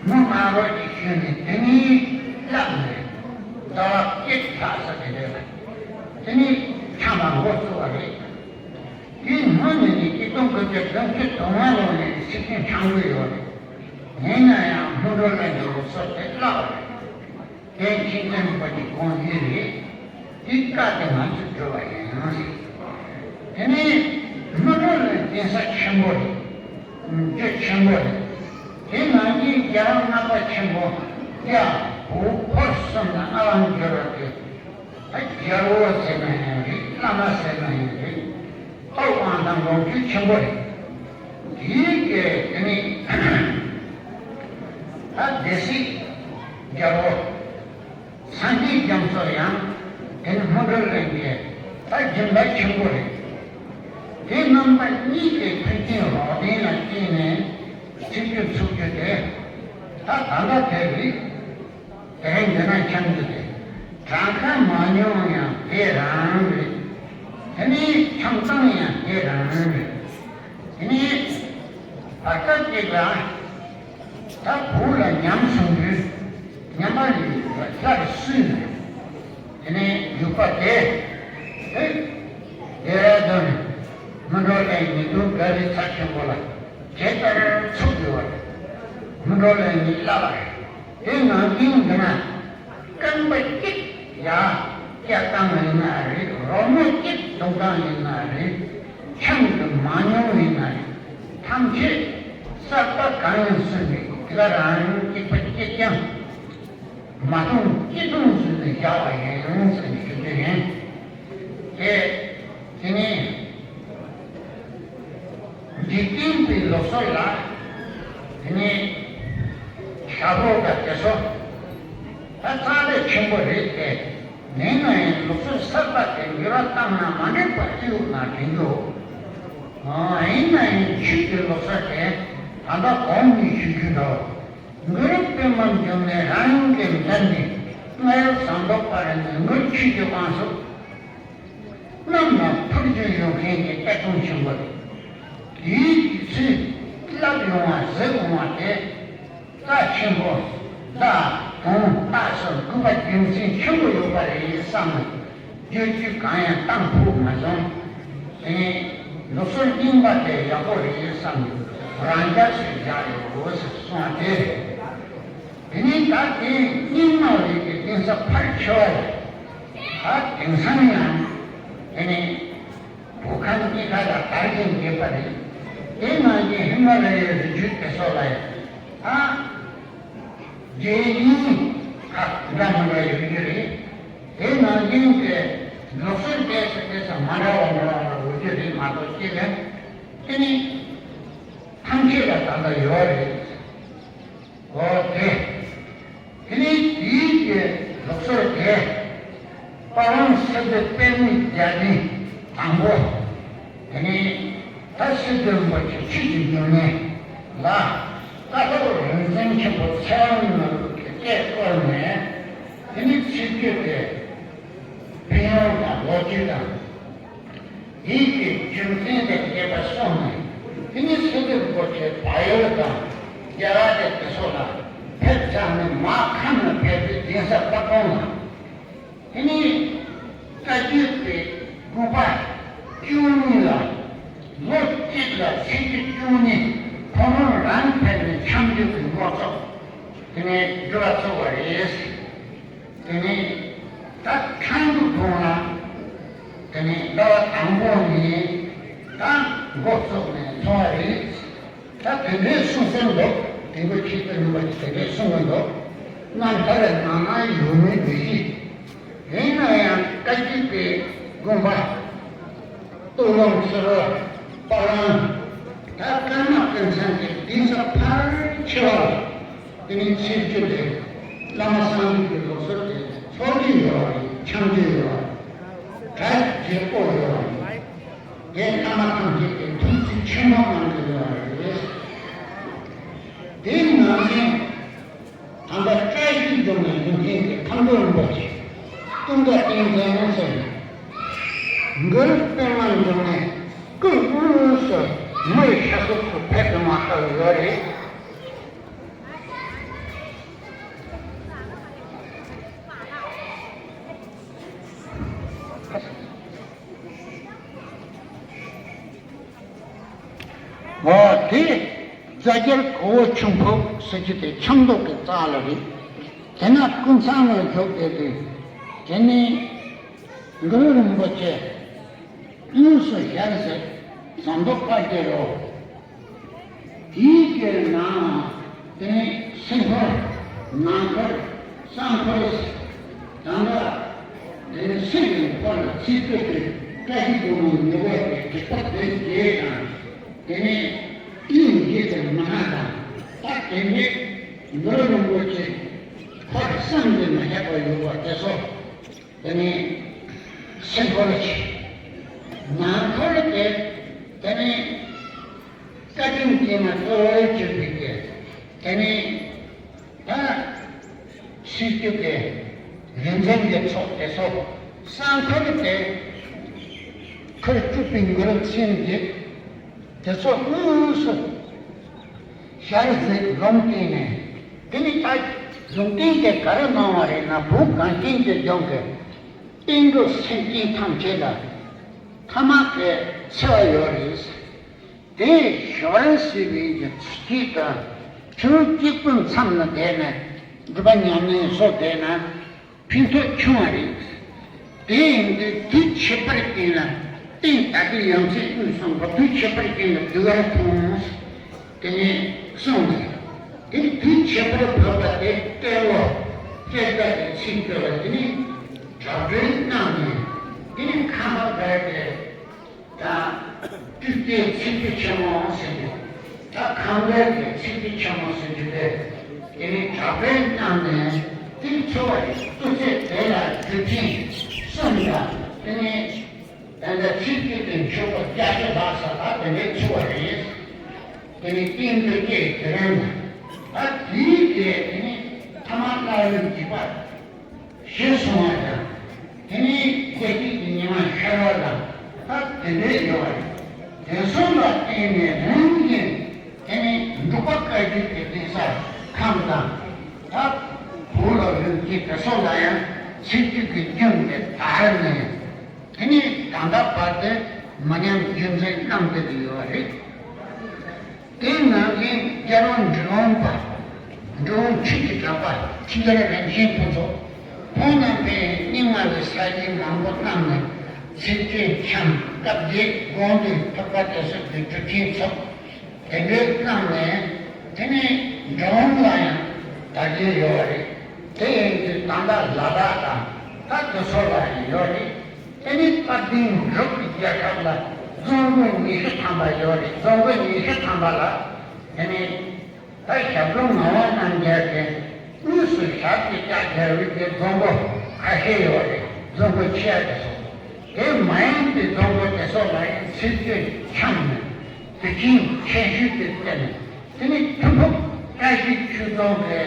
མི་མང་པོ་ཅིག་བྱོན་ནས་དེ་ནས་བསླབས་ནས་ཟླ་བ་བརྒྱད་ལྷག་ཙམ་གྱི་རྗེས་ལ་དེ་ནས་ཆང་བ་འགོ་བཙུགས་པ་རེད། དེའི་སྔོན་ནས་ནི་ཆིག་སྟོང་དགུ་བརྒྱ་བདུན་ཅུ་དོན་ལྔ་ལོ་ནས་སྲིད་ཆེན་ཆང་བུ་ཡོད་རེད། ཡིན་ན་ཡང་སྔོན་འགྲོ་ལས་འགྲོ་བའི་སྲོལ་དེ་བརླག་པ་རེད། དེ་མཁྱེན་ཅན་པ་གི་དགོངས་ཡིད་རེད། དེ་བཀའ་དེ་ང་ཚོས་སྒྲུབ་པ་ཡིན། དེ་ནས་སྔོན་འགྲོ་ལས་གདན་ས་ཆེན་པོ་རེད། རྒྱ་ཆེན་པོ་རེད། དེ་ནང་བཞིན་རྒྱལ་བ་ལྔ་པ་ཆེན་པོ་རྒྱལ་བོ་འཁོར་གསུམ་ལ་མངའ་དབང་བསྒྱུར་བ་དེ། ད་རྒྱལ་བོ་ཟེར་ན་ཡང་རེད། བླ་མ་ཟེར་ན་ཡང་རེད། ཐོབ་དབང་དང་ལོངས་སྤྱོད་ཆེན་པོ་རེད། དེའི་གི་དེ་ནི་ད་སྡེ་སྲིད་རྒྱལ་བོ་སངས་རྒྱས་རྒྱ་མཚོ་ཡང་དེ་ནི་སྔོན་འགྲོ་ལས་ཀྱི་ད་སྦྱིན་པ་ཆེན་པོ་རེད། དེ་རྣམ་པ་གཉིས་ཀྱི་མཐུན་རྐྱེན་རོགས་ལྡན་ལ་བརྟེན་ནས་ཚིག་བརྗོད་ཚུགས་རྒྱུ་དེ་ད་ད་ལྟ་དེ་རེད། དེ་རིང་འདི་ན་འཆམ་རྒྱུ་དེ། གྲངས་ཀ་མ་ཉུང་ཡང་དེ་རང་རེད། དེ་ནས་འཆམ་སྟངས་ཡང་དེ་རང་རེད། དེ་ནས་བར་སྐབས་ཅིག་ལ་ད་བུ་ལ་ཉམས་སོང་དུས་ཉམས་པ་ཡིས་ལྷར་བསུས་ནས། དེ་ནས་བཞུགས་པ་དེ། ཨེ། ཌེ་ར་ཌུན་སྔོན་འགྲོ་ལས་ཉིས་སྟོང་ག་རི་ཚ་ཆེན་པོ་ལ་དེ་ལྟར་ཚུགས་དགོས་པ་རེད། སྔོན་འགྲོ་ལས་ཉིས་བསླབ་པ་རེད། དེ་ནང་བཞིན་འདི་ན་རྐང་པ་གཅིག་ཡར་བཀྱག་སྟངས་ཡིན་ན་རེད། རོལ་མོ་གཅིག་རྡུང་སྟངས་ཡིན་ན་རེད། འཆམ་གྱི་མ་ཉུང་ཡིན་ན་རེད། ཐམས་ཅད་གསར་པ་གང་ཡིན་སུས་ནས་དེ་ག་རང་གཅིག་པ་གཅིག་རྐྱང་མ་མཐོང་སྐྱིད་སྡུག་བཟོས་ནས་བཞག་པ་ཡིན་ཟེར་ནས་ཞུ་རྒྱུ་ཡིན། དེ། དེ་ནས་འཇིག་རྟེན་པའི་ལུགས་སྲོལ་ལ། དེ་ནས་ཞབས་བྲོ་དང་དེ་ཚོ་ད་རྩ་ལས་ཆེན་པོ་རེད་དེ། ཡིན་ན་ཡང་ལུགས་སྲོལ་གསར་པ་དེ་འགྱུར་བ་བཏང་ན་མ་འགྲིག་པ་ཨེ་ཡོད་ན་དྲན་རྒྱུ། ཨ། ཡིན་ན་ཡང་ཆོས་ཀྱི་ལུགས་སྲོལ་དེ་ད་ལྟ་གོང་ནས་ཞུ་རྒྱུ་འདྲ་བོ། གུ་རུ་པདྨ་འབྱུང་གནས་རང་གི་མདུན་ནས་རྔ་ཡབ་ཟངས་མདོག་དཔལ་རི་ནས་མགུར་ཆོས་ཀྱི་དབང་སོགས་རྣམས་ལ་ཕུལ་རྒྱུ་ཡོད་མཁན་གྱི་གཏེར་སྟོང་ཆེན་པོ་རེད། དེའི་དུས་ཚོད་བསླབ་ཡོང་བ་གཟིགས་ཡོང་བ་དེ་རྩ་ཆེན་པོ་བདག་དོན་རྟགས་སུ་དགོས་པ་རྒྱུ་མཚན་ཆེན་པོ་ཡོད་པ་རེད་བསམ་ནས། བརྗོད་རྒྱུ་གང་ཡང་བཏང་ཐུབ་མ་སོང་། དེ་ནས་ལུགས་སྲོལ་རྙིང་པ་དེ་ཡག་པོ་རེད་བསམ་ནས་རང་རྒྱལ་སུ་བཞག་ཡོད་ཟེར་གསུངས་པ་དེ་རེད། དེ་ནས་ད་དེ་རྙིང་མ་རེད་དེ་གདན་ས་ཕལ་ཆེ་བ་རེད། ད་དེང་སང་ཡང་དེ་ནས་བོད་ཁམས་གཉིས་ཀ་ལ་དར་ཞིང་རྒྱས་པ་རེད། དེ་ནང་བཞིན་ཧི་མ་ལ་ཡའི་རི་རྒྱུད་དེ་ཚོ་ལ་ཡང་ད། རྒྱལ་ཡིན་ཁག་འདྲ་མི་འདྲ་ཡོད་རྒྱུ་རེད། དེ་ནང་བཞིན་གྱི་ལུགས་སྲོལ་དེ་ཚོ་དེ་ཚོ་མ་འདྲ་བ་འདྲ་བ་འདྲ་ཡོད་རྒྱུ་རེད་མ་གཏོགས་ཅི་ལས། དེ་ནི་ཐམས་ཅད་ལ་ད་ལྟ་ཡོད་རེད། འོ་དེ། དེ་ནི་དེའི་གི་ལུགས་སྲོལ་དེ། དཔལ་དབང་སི་ཏུ་པདྨའི་རྒྱལ་ཕྲན་དང་པོ། དེ་ནས་ད་སི་ཏུ་རིན་པོ་ཆེ་ཆོས་ཀྱི་འབྱུང་གནས་ལ་བཀའ་ཐོག་རིག་འཛིན་ཆེན་པོ་ཚེ་དབང་ནོར་བུ་གིས་བཀས་བསྐོར་ནས། དེ་ནས་ཚིག་བརྗོད་དེ་ཕན་ཡོན་དང་ལོ་རྒྱུས་དང་། དེའི་གི་རྒྱུ་མཚན་དང་བཅས་པ་གསུངས་ནས། དེ་ནས་སི་ཏུ་རིན་པོ་ཆེ་བལ་ཡུལ་དང་རྒྱ་གར་དེ་ཚོ་ལ་ཕེབས་ཚར་ནས་མར་ཁམས་ལ་ཕེབས་ཏེ་གདན་ས་བཀའ་དགོངས་ལ། དེ་ནས་བཀའ་བརྒྱུད་པའི་དགོན་པ་བཅུ་གཉིས་ལ་ལོ་གཅིག་ལ་ཚེས་བཅུ་གཉིས་ཁོ་རང་རང་ཕེབས་ནས་འཆམ་འཇུག་གི་འགོ་བཙུགས། དེ་ནས་སྒྲུབ་པ་ཚུགས་པ་རེད། དེ་ནས་ད་ཁྲ་འདུ་དགོན་ལ་དེ་ནས་ཟླ་བ་དང་པོ་ནས་ད་འགོ་བཙུགས་ནས་འཚོགས་པ་རེད། ད་དེ་འདྲའི་གསུང་སྲོལ་འདུག་དེ་འདྲའི་ཁྱེད་ཚོ་རྣམ་པ་ཀྱིས་དེ་འདྲའི་གསུང་གི་འདུག་རྣམ་ཐར་ནང་ན་ཡོད་མེད་མི་ཤེས། ཡིན་ན་ཡང་བཀའ་བརྒྱུད་པའི་དགོན་པ་སྟོད་ལུང་ཚུ་རོལ་སྤ་རང་ད་ཀརྨ་ཀུན་བཟང་གི་གདན་ས་ཕལ་ཆེ་བ་ལ་དེ་ནི་ཚིག་བརྗོད་དེ་བླ་མ་སངས་རྒྱས་ཀྱི་ལུགས་སྲོལ་དེ་ཚོགས་རྒྱུ་ཡོད་པ་རེད། འཆམ་རྒྱུ་ཡོད་པ་རེད། གྲ་རྒྱས་པོ་ཡོད་པ་རེད། དེ་བླ་མ་ཐམས་ཅད་ཀྱིས་ཐུགས་རྗེ་ཆེན་པོ་གནང་གི་ཡོད་རེད། དེའི་ནང་ནས་ད་ལྟ་བཀྲ་ཤིས་ལྗོངས་ནས་ཡོང་མཁན་གྱི་ཁམས་སློབ་རིན་པོ་ཆེ་ཀུན་དགའ་བསྟན་འཛིན་ཟེར་ནས་ གུ་རུ་པདྨ་འབྱུང་གནས་སྐུ་དངོས་སུ་མི་ཤ་སོགས་སུ་ཕེབས་པའི་མ་ཧ་ཡོད་རེད། འོ་དེ་རྫ་རྒྱལ་གོ་བོ་ཆུང་ཕུག་ཟེར་རྒྱུ་དེ་ཆབ་མདོ་གི་རྩ་ལ་རེད། དེ་ན་ཀུན་ཚང་ལ་བཞུགས་བསྡད་དུས་དེ་ནས་གུ་རུ་རིན་པོ་ཆེ་དངོས་སུ་ཞལ་གཟིགས་ཟམ་མདོ་དཀར་རྒྱལ་རོ། དེའི་རྗེས་ནང་དེ་ནས་སྲིད་འཁོར་ནང་འཁོར་གསང་འཁོར་དང་འདྲ། དེ་ནས་སྲིད་ཀྱི་འཁོར་ལ་ཚིག་བརྗོད་དེ་བཀྲ་ཤིས་སྒྲོལ་མའི་ཉེ་བའི་དྲེགས་པ་དེ་རྗེས་དང་། དེ་ནས་དབྱིངས་ཡིད་དེ་མ་ཧ་དང་། ད་དེ་ནས་གུ་རུ་རིན་པོ་ཆེ་འཁོར་བསམ་གྱིས་མི་ཁྱབ་པ་ཡོད་པ་དེ་ཚོ། དེ་ནས་སྲིད་འཁོར་གྱི་ནང་འཁོར་དེ། དེ་ནས་བཀའ་དྲིན་ཅན་མ་གཙོ་བོར་གྱུར་པའི་དེ། དེ་ནས་ད་སྲིད་རྒྱུད་ཀྱི་རིག་འཛིན་གྱི་ཚོགས་དེ་ཚོ་གསང་འཁོར་དེ་ཁུར་བཅུག་པའི་གུ་རུ་མཚན་བརྒྱད་དེ་ཚོ་དངོས་སུ་ཞལ་གཟིགས་ལུང་བསྟན་ནས། དེ་ནི་ད་ལུང་བསྟན་དེ་ག་རེ་གནང་བ་རེད་ན། བོད་གངས་ཅན་གྱི་ལྗོངས་ཀྱི་བསྟན་འགྲོ་སེམས་ཅན་ཐམས་ཅད་ལ་ཐ་མལ་གྱི་འཚེ་བ་ཡོད་རེད། དེ་ཞོར་ཟེར་བའི་གི་ཚུལ་གྱིས་དང་ཕྱི་རོལ་གཅིག་པུའི་མཚམས་ལ་བསྡད་ནས་སྒྲུབ་པ་ཉམས་ལེན་སོགས་བསྡད་ན་ཕན་ཐོགས་ཆུང་བ་རེད། དེ་ཡིན་དུས་དུས་ཁྱད་པར་ཅན་ལ་བསྟན། ད་ལྟའི་ཡ་མཚན་དབུས་གསུམ་པ་དུས་ཁྱད་པར་ཅན་ལ་བསྡུ་བར་མཐོང་། དེ་ནས་གསུངས་ནས། དེ་ནི་དུས་ཁྱད་པར་བབས་པ་དེ་སྟོན་ལོ་སྤྱི་ཟླ་དེ་ཚེས་བཅུ་ལ་དེ་ནི་གྲ་སྒྲིག་གནང་ནས། དེ་ནི་ཁམས་པ་བར་དེ་ད་སྤྲུལ་སྐྱེས་ཚེས་བཅུ་ཆེན་མོ་ཟེར་རྒྱུ། ད་ཁམས་པའི་གི་ཚེས་བཅུ་ཆེན་མོ་ཟེར་རྒྱུ་དེ། དེ་ནི་གྲ་སྒྲིག་གནང་ནས། དེ་ནི་ཚོ་བ་རེད། དུས་ཚོད་དེ་ལ་སྒྲུབ་ཆེན་གསུམ་དང་། དེ་ནི་ད་ལྟ་ཚེས་བཅུ་དེ་མཆོད་པ་བརྒྱད་ཅུ་ལྷག་ས་ལ་དེ་འདྲའི་ཚོ་བ་རེད། དེ་ནི་རྟེན་འབྲེལ་སྐྱེས་དེ་རང་ལ། ད་དེའི་རྗེས་དེ་ནི་ཐ་མ་སླར་ཡང་འཇིགས་པ་ཞི་སོང་བ་དང་། དེ་ནས་སྐྱེ་མཆེད་ཀྱི་ཉི་མ་ཤར་བ་དང་། ད་དེ་འདྲའི་ཡོད་པ་རེད། དེ་ཚོ་ལ་བརྟེན་ནས་རིམ་བཞིན་དེ་ནས་འབྲུག་པ་བཀའ་བརྒྱུད་ཀྱི་གདན་ས་ཁམས་དང་། ད་བོད་ལ་ཡོད་ཀྱི་དེ་ཚོ་ལ་ཡང་ཚེས་བཅུ་གི་རྒྱུན་དེ་དར་ནས། དེ་ནས་ད་ལྟ་བར་དུ་མི་ཉམས་རྒྱུན་འཛིན་གནང་བསྡད་ཀྱི་ཡོད་པ་རེད། དེ་ནང་བཞིན་རྒྱལ་བ་འབྲི་གུང་པ། འབྲི་གུང་ཆོས་ཀྱི་གྲགས་པ་ཁྲི་ལྡེ་རིན་ཆེན་ཕུན་ཚོགས། ཁོང་རྣམ་པས་རྙིང་མ་བའི་ས་གཞི་མང་པོ་བཏང་ནས་ཚིག་བཅད་འཆམ་སྐབས་བརྒྱད་དགོངས་འདུས་ཐུབ་པ་དེ་སོགས་ཀྱི་སྒྲུབ་ཆེན་ཚོགས་དེ་འདྲའི་གནང་ནས། དེ་ནས་འབྲི་གུང་ལ་ཡང་དར་རྒྱས་ཡོད་པ་རེད། དེ་ཡིན་དུས་ད་ལྟ་ལ་དྭགས་དང་ད་དེ་ཚོ་ལ་ཡང་ཡོད་རེད། དེ་ནི་དཔལ་ལྡན་འབྲུག་གི་རྒྱལ་ཁབ་ལ་རྫོང་དགོན་ཉི་ཤུ་ཐམ་པ་ཡོད་རེད། རྫོང་དགོན་ཉི་ཤུ་ཐམ་པ་ལ་དེ་ནི་ད་ཞབས་དྲུང་ངག་དབང་རྣམ་རྒྱལ་གྱིས་དངོས་སུ་ཞབས་ཀྱིས་བཅགས་བཞག་པའི་དེ་རྫོང་སྒོ་ཁ་ཤས་ཡོད་རེད། རྫོང་སྒོ་ཆེ་ཡ་དེ་ཚོ། དེ་མ་ཡིན་པའི་རྫོང་སྒོ་དེ་ཚོ་ལ་ཡང་ཚིག་བརྗོད་འཆམ་ནས་དུས་ཆེན་ཆེ་ཤོས་དེ་བསྟན་ནས། དེ་ནི་ཐུན་མོང་བཀྲ་ཤིས་ཆོས་རྫོང་གི་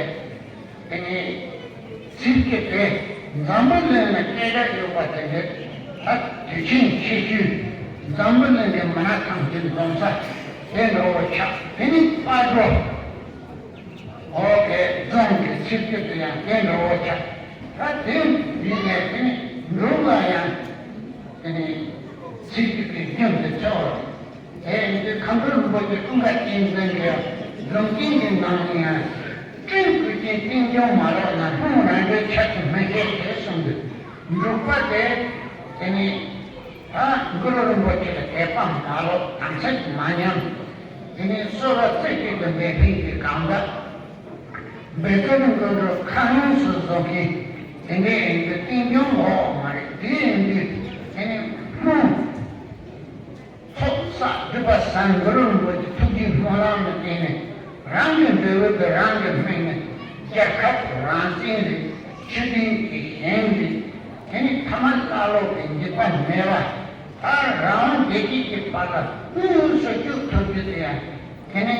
དེ་ནས་ཚིག་གི་དེ་འཛམ་བུ་གླིང་ལ་སྐད་གྲགས་ཡོད་པ་དེ་འདྲ། ད་དུས་ཆེན་ཆེ་ཤོས་འཛམ་བུ་གླིང་གི་མི་སྣ་ཐམས་ཅད་འཛོམས་ས་དེ་འདྲ་བོ་ཆགས། དེ་ནི་དཔལ་འབྲུག་འོ་གི་རྫོང་གི་ཚིག་གི་དེ་ཡང་དེ་འདྲ་བོ་ཆགས། ད་དེ་ཡིན་ནས་དེ་ནི་འབྲུག་ལ་ཡང་དེ་ནི་ཚིག་གི་དེ་རྒྱུན་དུ་ཆགས་པ། དེ་ཡིན་དུས་མཁའ་འགྲོ་རིན་པོ་ཆེ་ཀུན་དགའ་བསྟན་འཛིན་གྱི་ལུང་བསྟན་གྱི་ནང་ནས་ཡང་། སྤྲིན་ཀུན་གྱི་རྟེན་འབྱུང་མ་ལག་ན། ལྷུང་རང་གྲོལ་ཆར་གྱིས་མི་ཤེས་ཏེ་གསུངས་འདུག་འབྲུག་པ་དེ་དེ་ནི་ད་གུ་རུ་རིན་པོ་ཆེ་ལ་དད་པ་མ་ལོག་དམ་ཚིག་མ་ཉམས། དེ་ནི་གསོལ་བ་རྩེ་གཅིག་ཏུ་འབད་མཁན་གྱི་གང་ཟག་འབད་བརྩོན་ནི་དཀོན་མཆོག་ཁ་ལོངས་སུ་བཟོ་མཁན་དེ་འདྲའི་ཡིན་དུས་རྟེན་འབྱུང་ལོག་མ་རེད། དེ་ཡིན་དུས་དེ་ནི་ལྷུང་ཚོགས་བསགས་སྒྲུབ་པ་བཟང་། གུ་རུ་རིན་པོ་ཆེ་ཐུགས་རྗེའི་སྨོན་ལམ་ལ་བརྟེན་ནས་རང་གི་འབྲས་བུ་དེ་རང་གིས་སྨིན་ནས་རྒྱལ་ཁབ་རང་བཙན་རེད། ཆོས་ལྡན་གྱི་ཞིང་རེད། དེ་ནི་ཐ་མལ་ཀླ་ཀློ་གི་འཇིགས་པ་མེད་པ། ད་རང་དབང་བདེ་སྐྱིད་ཀྱི་བར་ལ་དངོས་སུ་བཅུག་ཐུབ་རྒྱུ་དེ་ཡང་དེ་ནི་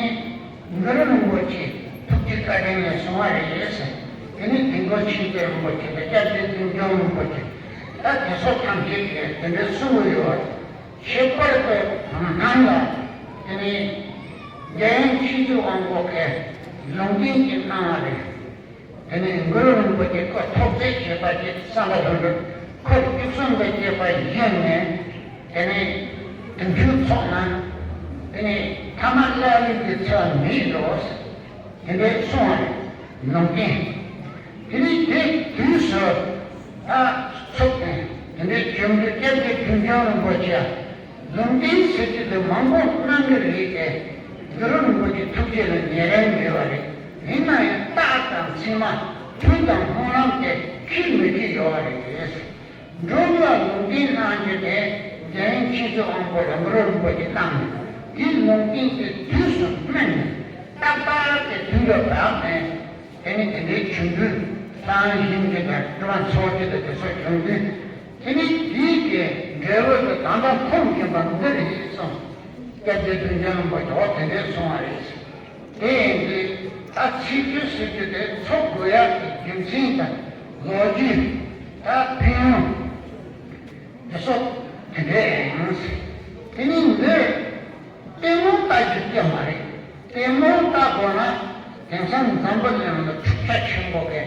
གུ་རུ་རིན་པོ་ཆེ་ཐུགས་རྗེ་བཀའ་དྲིན་ལས་བྱུང་བ་རེད་ཟེར། དེ་ནི་དིལ་མགོ་མཆེད་ལྡན་རིན་པོ་ཆེ་དང་སྐྱབས་རྗེ་བདུད་འཇོམས་རིན་པོ་ཆེ། ད་དེ་ཚོ་ཐམས་ཅད་ཀྱིས་དེ་འདྲའི་གསུང་གི་ཡོད། ཁྱད་པར་དུ་ནང་ལ་དེ་ནི་རྒྱལ་ཡུམ་ཆོས་ཀྱི་དབང་པོ་གིས་ལུང་བསྟན་ཅིག་གནང་བ་རེད། དེ་ནས་གུ་རུ་རིན་པོ་ཆེ་ཁོ་ཐུགས་རྗེ་ཆེ་བ་ཞིག་བསམ་པ་རེད། འཁོར་བཅུ་གསུམ་དང་བཅས་པ་བཞེངས་ནས་དེ་ནས་དུས་མཆོད་ཚོགས་ན་དེ་ནས་ཐ་མ་བླ་རིགས་ཀྱི་ཚེ་བ་མེད་འགྲོ། དེ་འདྲའི་གསུང་བ་རེད། ལུང་བསྟན། དེ་ནས་དེ་དུས་སུ་ད་ཚུགས་ནས་དེ་འདྲའི་བྱུང་དུས་སྐྱབས་རྗེ་ཐུགས་རྗེ་རིན་པོ་ཆེ། ལུང་བསྟན་ཟེར་གྱི་དེ་མང་པོ་གནང་གི་རེད་དེ། གུ་རུ་རིན་པོ་ཆེ་ཐུགས་རྗེ་ལ་ཉེ་རིང་མེད་པ་རེད། ཡིན་ན་ཡང་རྟགས་དང་མཚན་མ་དུས་དང་སྨོན་ལམ་དེ་འཁྱེར་མི་འཁྱེར་ཡོད་པ་རེད། འབྲོམ་ལ་ལུང་བསྟན་གནང་རྒྱུ་དེ་རྒྱལ་ཡུམ་ཆོས་ཀྱི་དབང་པོ་ལ་གུ་རུ་རིན་པོ་ཆེ་གནང་ནས་དེའི་ལུང་བསྟན་དེ་དུས་སུ་སྨིན་ནས་ཏག་ཏག་དེ་དུས་ལ་བབས་ནས། དེ་ནི་དེ་འདྲའི་བྱུང་དུས་གཙང་གཞིན་གྱི་དང་སྤྲུལ་པ་ཚོགས་ཀྱི་དང་དེ་ཚོ་བྱུང་དུས་དེ་ནི་དེའི་གི་འབྲས་བུ་དེ་ད་ལྟ་འཁོར་བཞིན་པ་འདི་རེད་གསུངས། སྐྱབས་རྗེ་ཐུགས་རྗེ་རིན་པོ་ཆེ་དེ་འདྲས་གསུངས་པ་རེད། དེ་ཡིན་དུས་ད་ཚིག་བརྗོད་ཟེར་རྒྱུ་དེ་ཚོགས་དགོས་ཡག་གི་རྒྱུ་མཚན་དང་ལོ་རྒྱུས། ད་ཕན་ཡོན་དེ་ཚོ་དེ་འདྲས་ཡིན། དེ་ནི་འདི། ལྟད་མོ་ལྟ་རྒྱུ་ཅི་མ་རེད། ལྟད་མོ་ལྟ་དགོས་ན་དེང་སང་འཛམ་བུ་གླིང་ལ་འཁྲུག་ཆ་ཆེན་པོ་གི་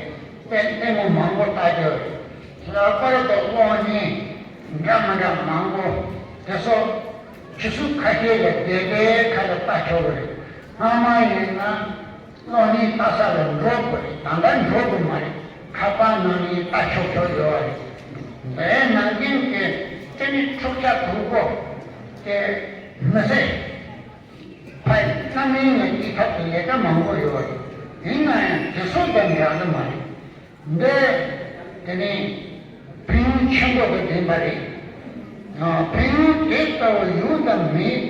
ལྟད་ལྟད་མོ་མང་པོ་ལྟ་རྒྱུ་རེད། ལྷག་པར་དུ་གློག་བརྙན་འདྲ་མི་འདྲ་མང་པོ་དེ་ཚོ་ཕྱི་སུ་ཁ་ཤས་ལ་བསྡད་བསྡད་ཁ་ལ་ལྟ་ཆོག་གི་རེད། སྔ་མ་ཡིན་ན་གློག་བརྙན་ལྟ་ས་ལ་འགྲོ་དགོས་རེད། ད་ལྟ་འགྲོ་དགོས་མ་རེད། ཁ་པར་ནང་ནས་ལྟ་ཆོག་ཆོག་ཡོད་རེད། དེའི་ནང་བཞིན་གྱི་དེ་ནི་འཁྲུག་ཆ་དུག་པོ་དེ་མི་སྲིད། ཕ་ཡི་རྣམ་སྨིན་ལ་སྐྱེ་ཐབས་ཀྱི་ལས་ཀ་མང་པོ་ཡོད་རེད། ཡིན་ན་ཡང་དེ་ཚོ་དང་འདྲ་གི་མ་རེད། འདི་དེ་ནི་ཕན་ཡོན་ཆེན་པོ་དང་ལྡན་པ་རེད། ཨ། ཕན་ཡོན་དེ་ལྟ་བུ་ཡོད་དམ་མེད།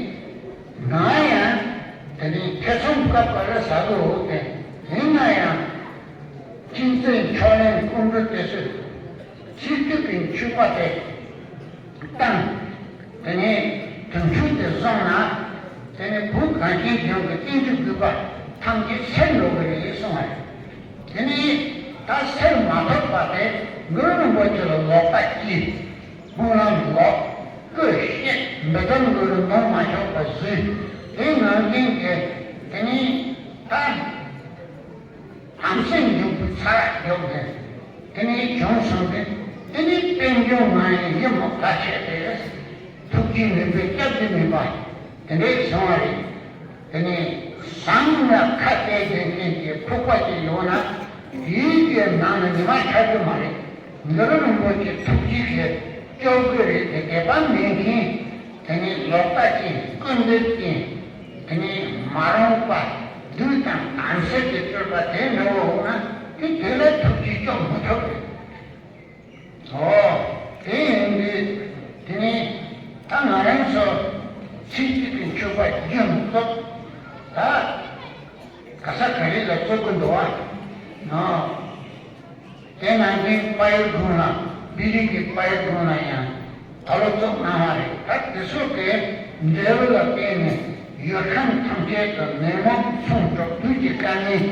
ན་ཡང་དེ་ནི་ཐེ་ཚོམ་སྐབས་པ་ལ་ཟ་གི་འོ་དེ། ཡིན་ན་ཡང་། སྤྱི་ཚེ་ཕྱོགས་ལེན་སྐུ་མགྲོན་དེ་ཚོས་ཚིག་སྡུད་ཀྱི་མཆོད་པ་དེ་བཏང་། དེ་ནས་དུས་མཆོད་དེ་བཟུང་ན། དེ་ནས་བོད་གངས་ཅན་ལྗོངས་ཀྱི་བསྟན་འགྲོའི་རྒུད་པ་ཐམས་ཅད་སེལ་འགྲོ་གི་རེད་གསུངས་པ་རེད། དེ་ནས་ད་སེལ་མ་ཐུབ་པ་དེ་གུ་རུ་རིན་པོ་ཆེ་ལ་ལོག་ལྟ་སྐྱེས། སྨོན་ལམ་ལོག། སྐུ་གཤེགས། འབུལ་གཏམ་གུ་རུ་འདོན་མ་ཆོག་པ་བཟོས། དེ་ནང་བཞིན་གྱི་དེ་ནས་ད། ལམ་སེང་འཇུག་པའི་ཚར་འཇོག་ནས། དེ་ནས་བྱུང་སོང་སྟེ། དེ་ནས་དཔལ་འབྱོར་ང་ཡི་ཡིད་མོ་དགའ་བྱས་ཏེ། ཐུགས་རྗེ་མེད་པའི་སྐྱབས་རྗེ་མེད་པ། དེ་འདྲས་བྱུང་བ་རེད། དེ་ནས་ཟངས་ལ་ཁ་གཏད་དེ་མཁན་གྱི་ཁུག་པ་ཅིག་ཡོང་ན། དེའི་གི་ནང་ལ་ཉི་མ་ཆགས་རྒྱུ་མ་རེད། གུ་རུ་རིན་པོ་ཆེ་ཐུགས་རྗེ་གིས་སྐྱོབ་གི་རེད་དེ། དད་པ་མེད་མཁན། དེ་ནས་ལོག་ལྟ་ཅན། སྐུར་འདེབས་ཅན། དེ་ནས་མ་རུངས་པ། བདུད་དང་དམ་སྲི་གི་སྤྱོད་པ་དེ་འདྲ་བོ་འོང་ན། དེ་དེ་ལ་ཐུགས་རྗེ་སྐྱོབ་མི་ཐུབ་རེད། འོ། དེ་ཡིན་དུས་དེ་ནས་ད་ང་རང་ཚོ་ཚིག་གཅིག་གི་མཆོད་པ་རྒྱུན་བཙུགས། ད་ག་ས་ག་རེ་ལ་བཙུགས་ཀྱི་འདུག་བ། ཨ། དེ་ནང་བཞིན་དཔལ་ཡུལ་དགོན་ལ། བི་རིགས་ཀྱི་དཔལ་ཡུལ་དགོན་ལ་ཡང་ད་ལོ་བཙུགས་གནང་བ་རེད། ད་དེ་ཚོ་གི་འབྲས་བུ་ལ་བརྟེན་ནས་ཡུལ་ཁམས་ཐམས་ཅད་དུ་ནད་མུག་མཚོན་འགྲོ་དུས་ཀྱི་དཀའ་ངལ་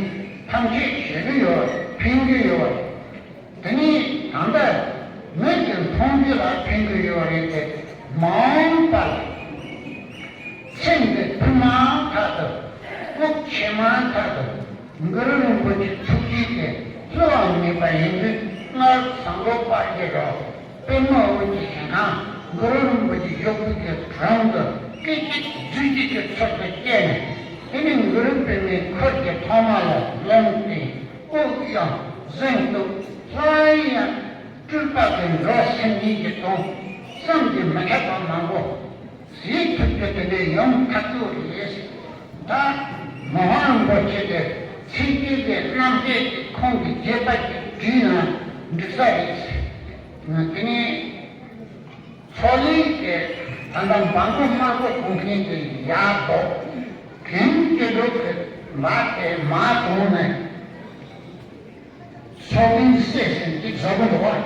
ཐམས་ཅད་ཞི་གི་ཡོད་རེད། ཕན་གི་ཡོད་རེད། དེ་ནས་ད་ལྟ་མིག་གིས་མཐོང་རྒྱུ་ལ་ཕན་གི་ཡོད་རེད་དེ། མ་འོངས་པ་ལ་ཚེ་འདི་ཕུད་མ་ཐག་ཏུ། སྐྱེ་བ་ཕྱི་མ་ཐག་ཏུ། གུ་རུ་རིན་པོ་ཆེ་ཐུགས་རྗེ་དེ་བསླུ་བ་མེད་པ་ཡིན་དུས། སྔར་བསམ་བློ་སྤར་གྱི་རོགས། པདྨ་འོད་ཀྱི་ཞིང་ཁམས་གུ་རུ་རིན་པོ་ཆེ་བཞུགས་པའི་གི་དྲུང་དུ་སྐད་ཅིག་རྫུས་སྐྱེས་ཀྱི་ཚུལ་དུ་སྐྱེས་ནས། དེ་ནས་གུ་རུ་པདྨའི་ཁུར་གྱི་ཐོག་མ་ལ་ལོངས་ཏེ། དབུགས་དབྱུང་གཟེངས་བསྟོད། སླར་ཡང་སྤྲུལ་པ་གི་འགྲོ་སེམས་ཉིད་ཀྱི་དོན་བསམ་གྱིས་མི་ཁྱབ་པ་མང་པོ། གཟིགས་ཐུབ་རྒྱུ་དེ་འདྲའི་ཡོང་ཐག་ཆོད་རེད། ད་མོ་ཧོན་རིན་པོ་ཆེ་དེ་ཚིག་བརྗོད་ཀྱི་རྣམ་བཤད་ཀྱི་ཁོང་གི་རྒྱས་པ་ཅིག་བྲིས་ན་འགྲིག་ས་རེད། དེ་ནས་མཚོ་གླིང་གི་ད་ལྟ་འབངས་མགོ་དམར་པོ་གོན་མཁན་གྱི་ཡག་འདུག་གིམ་ཅི་འདུག་གི་མ་དེ་མ་གོང་ནས། སོ་བདུན་སྲས་ཟིན་གཅིག་བཟོ་གི་འདུག་བ།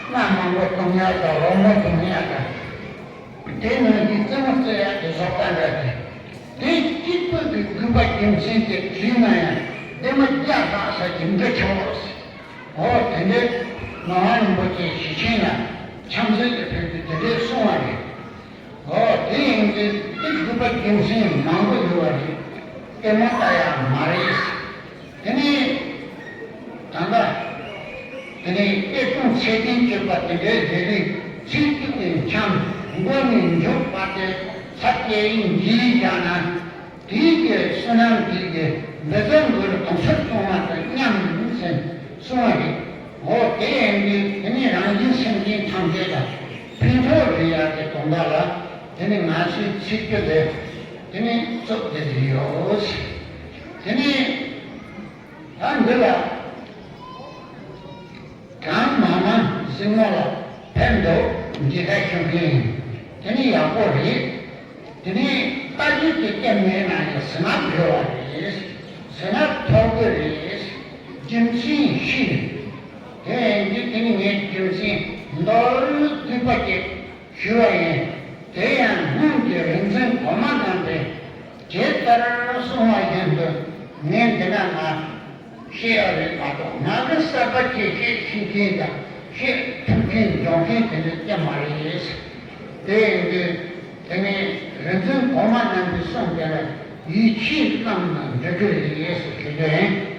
སྣ་མང་པོ་གཏོང་ཡག་དང་རོལ་མོ་གཏོང་ཡག་དང་། དེ་ནང་གི་རྩེད་མོ་རྩེ་ཡག་གི་བཟོ་ལྟ་འདྲ་དེ། དེ་གཅིག་པུ་གི་དགོས་པ་རྒྱུ་མཚན་དེ་བྲིས་ན་ཡང་འདི་མ་རྒྱག་ཐག་ས་ཀྱི་འདྲི་ཆོག་རོགས། འོ་དེ་འདྲའི་ངག་དབང་རིན་པོ་ཆེ་ཞེ་ཆེན་ལ་ ཆང་ས་ཀྱི་ཕན་ཚུན་དེ་འདྲས་གསུང་བ་རེད། འོ་དེ་ཡིན་དུས་དེ་སྒྲུབ་པ་རྒྱུ་མཚན་མང་པོ་ཡོད་པ་རེད། ལྟད་མོ་ལྟ་ཡག་མ་རེད། དེ་ནས་ད་ལྟ་དེ་ནས་གཏེར་སྟོན་ཚེ་བརྟན་སྤྱོད་པ་དེ་འདྲའི་རེ་རེ་ཚིག་གཅིག་གིས་འཁྱམས། མགོ་ནས་མཇུག་བར་དེ་ཚ་སྐྱེ་ཡིན་གྱིས་བཞག་ན། དེའི་གི་བསོད་ནམས་དེའི་གི་འབད་རྩོལ་འགོར་གདུང་སེམས་སྐྱོང་བ་དང་མཉམ་ཟིན་གསུང་བ་རེད། འོ་དེ་ཡིན་དུས་དེ་ནི་རང་གཞན་སེམས་ཅན་ཐམས་ཅད་ལ་ཕན་ཐོགས་རེ་ཡག་གི་དོན་དག་ལ། དེ་ནི་ང་ཚོའི་ཚིག་སྐྱོ་ལས་དེ་ནི་རྩོད་དེ་རེད་ཡོད། དེ་ནི་ད་འདི་ལ་གྲངས་མང་མང་གཟིགས་མོ་ལ་ཕན་འདོགས་འདི་ག་ཤོད་མཁན་ཡིན། དེ་ནི་ཡག་པོ་རེད། དེ་ནི་ལྟ་རྒྱུ་དེ་སྐྱེ་མེད་ན་ཡང་ཟིན་ན་འབྲེལ་བ་རེད། ཟིན་ན་ཐོག་གི་རེད། རྒྱུ་མཚན་ཤེས། དེ་ཡིན་དུས་དེ་ནི་ངས་རྒྱུ་མཚན་མདོར་བསྡུས་པ་ཅིག་ཞུ་བ་ཡིན། དེ་ཡང་སྔོན་གྱི་རིག་འཛིན་གོང་མ་རྣམ་པས་དེ་ལྟར་གསུངས་པ་བཞིན་དུ་ངས་འདི་ན་ང་བཤད་ཡ་རེད་མ་གཏོགས། ང་གི་གསར་པ་ཅིག་བཤད་ཤེས་མཁན་དང་བཤད་ཐུབ་མཁན་འཇོན་མཁན་དེ་འདྲ་སྐྱེ་མ་རེད། དེ་ཡིན་དུས་དེ་ནས་རིག་འཛིན་གོང་མ་རྣམ་པས་གསུངས་པ་ལ་ཡིད་ཆེས་གནང་ན་འགྲིག་གི་རེད་ཟེར་ཞུ་རྒྱུ་ཡིན།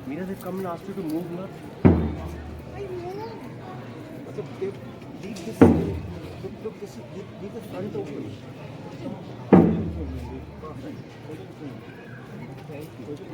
Mira, they come and ask you to move, na? I move. Matlab, they leave this, look, look, this is, leave, leave the front open. Thank you.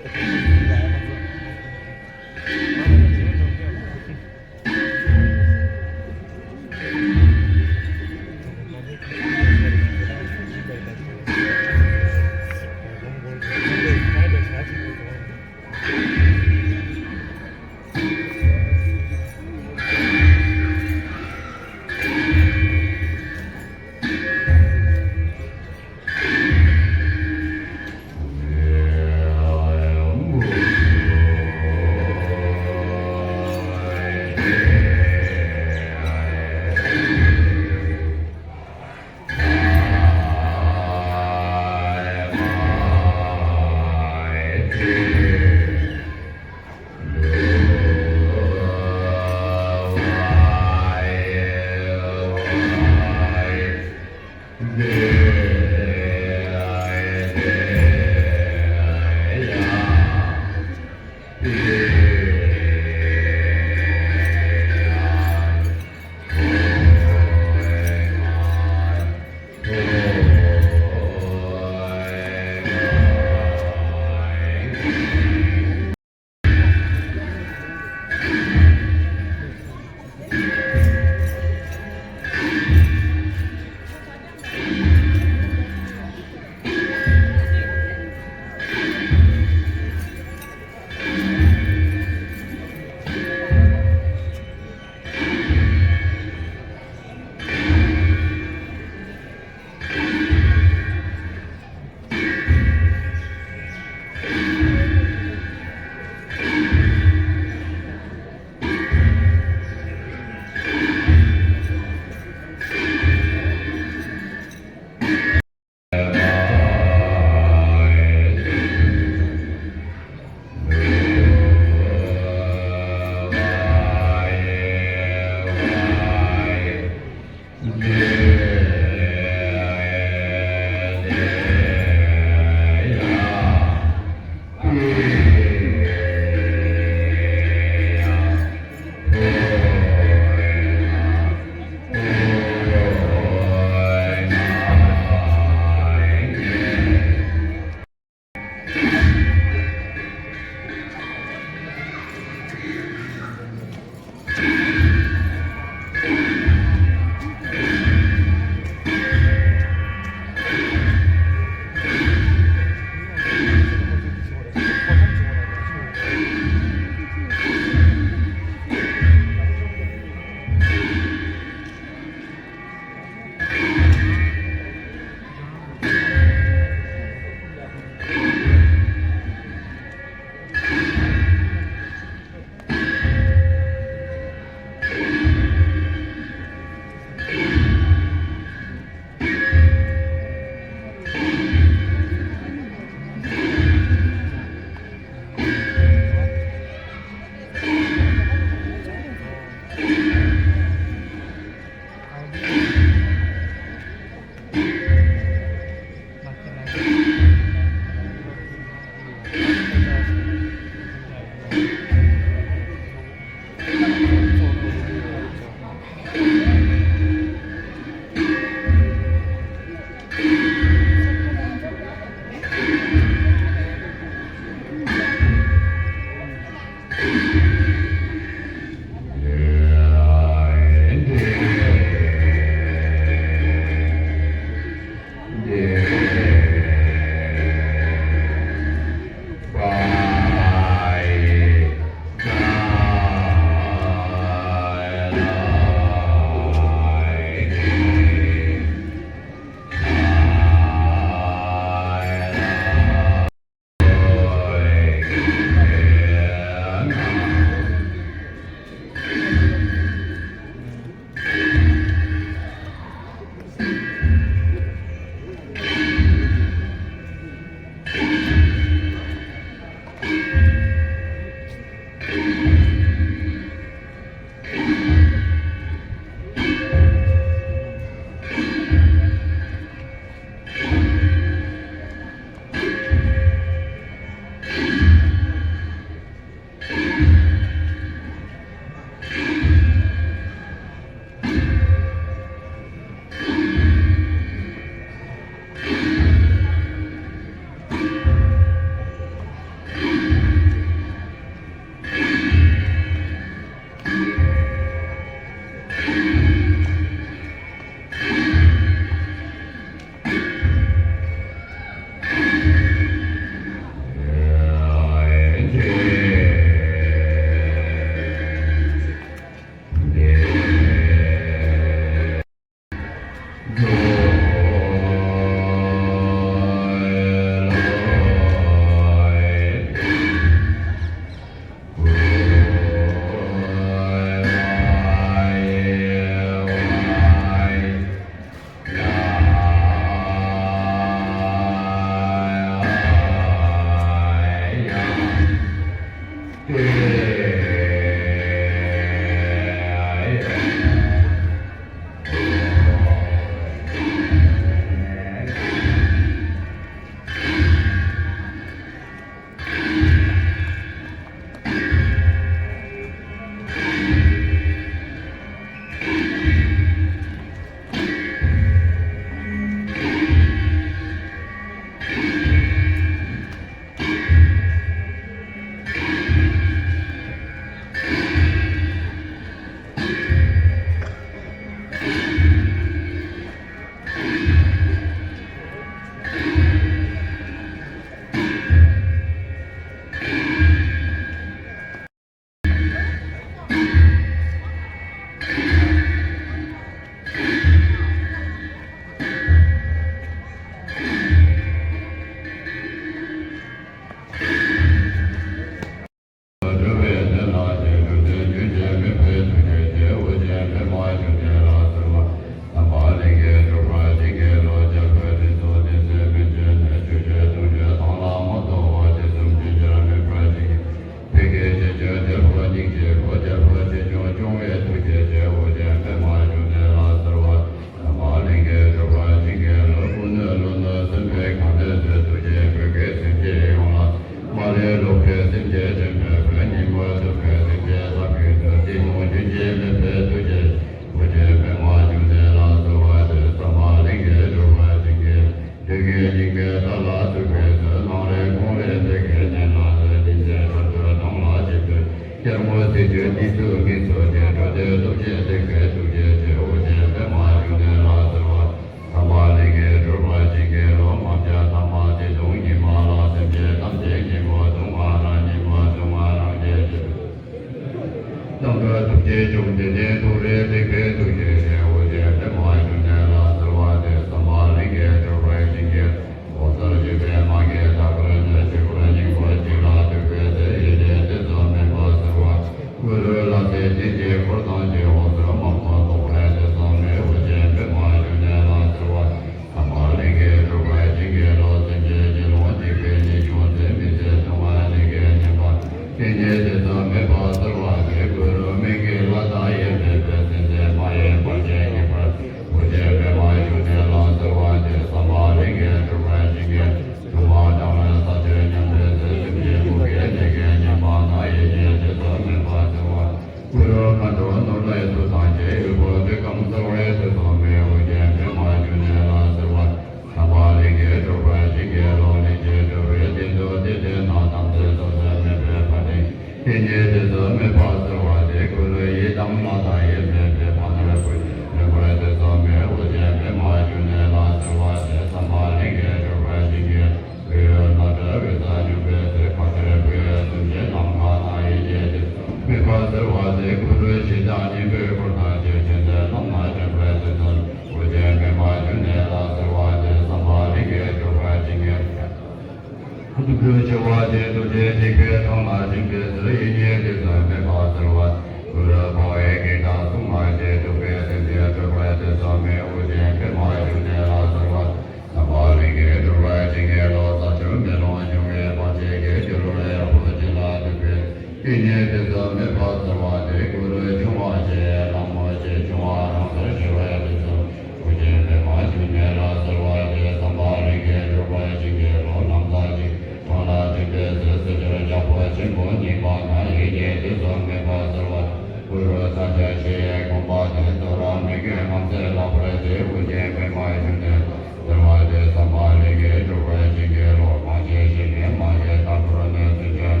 ཐུགས་རྒྱུད་ཆེ་བ་ཅན་ཐུགས་རྗེ་ཐེག་པའི་དོན་ལ་བྱིན་གྱིས་བརྩེ། ཡིད་གཉིས་དུས་སུ་མེད་པར་གསལ་བ། གུ་རུ་འཕོ་བའི་དགེ་རྩ་སྲུང་བར་བྱེད། སྤྲུལ་པའི་སེམས་ཅན་སྒྲོལ་བར་བྱེད། ཟག་མེད་དབུ་ཅན་པདྨ་འབྱུང་གནས་ལ་གསོལ་བ། ཟམ་པ་ལྷུན་གྱིས་གྲུབ་པར་བྱིན་གྱིས་རློབས། ས་བཅུ་མེ་ལོང་འབྱུང་བའི་དབང་བྱེད་ཀྱི། སྒྱུ་ལུས་ཡང་དག་བྱིན་རླབས་སྤྲུལ་པའི། ཡིད་གཉིས་དུས་སུ་མེད་པར་གསལ་བ་དེ། གུ་རུ་འབྱུང་བ་ཆེ་ལྷ་མོ་ཆེ། འབྱུང་བ་རང་སར་ཤར་བའི་དུས་སུ། དབུ་ཅན་པདྨ་འབྱུང་གནས་ལ་གསོལ་བ་འདེབས། ཟམ་པ་ལྷུན་གྱིས་གྲུབ་པར་བྱིན་གྱིས་རློབས། ལམ་ཟབ་ཅིང་དྲང་ལ་འདྲེན་པའི་ཚུལ། སྲིད་ཕྱོགས་རྒྱ་མཚོ་ཆེན་པོ་གཉིས་པ་ན། ཡིད་གཉིས་དུས་སུ་མེད་པར་གསལ་བ། གུ་རུ་ས་སྐྱ་ཞེས་དགོངས་པ་དེ། ཚོགས་རབ་མི་བསྐྱོད་ངང་ཚུལ་ལྷག་པར་མཛེས། དབུ་ཅན་པདྨ་འབྱུང་གནས་ལ་གསོལ་བ་འདེབས། ཟམ་པ་ལྷུན་གྱིས་གྲུབ་པར་བྱིན་གྱིས་རློབས། མང་འབྱེད་ཞི་གནས་མ་སྐྱེས་དང་པོར་གནས། བཙུན་ཆེན་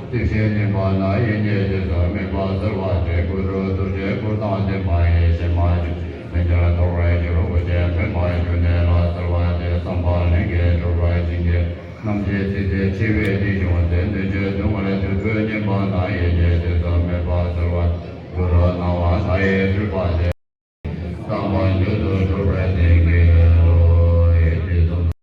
ཚིག་བཞིན་ཉན་པ་ན། ཡིད་གཉིས་དུས་སུ་མེད་པར་གསལ་བ་དེ། གུ་རུ་ཐུགས་རྗེའི་སྐུ་དང་ལྡན་པ་ཡི། ཞལ་མ་བཅུ་མིག་འབྱར་འཐོར་བར་འགྱུར། དབུ་ཅན་པདྨ་འབྱུང་གནས་ལ་གསོལ་བ་འདེབས། ཟམ་པ་ལྷུན་གྱིས་གྲུབ་པར་བྱིན་གྱིས་རྣམ་འབྱེད་ཚིག་དེ་ཆེ་བའི་སྡེ་གཞུང་དེ། སྣོད་བཅུད་འདུལ་བར་ཐུགས་ཁྲོས་ཉན་པ་ན། ཡིད་གཉིས་དུས་སུ་མེད་པར་གསལ་བ། གུ་རུ་སྣང་བ་མཐའ་ཡས་སྤྲུལ་པ་དེ། རྐང་པ་མྱུར་དུ་འགྲུབ་པར་བསྟན་གྱི་ལོ། ཡེ་ཤེས་སུ།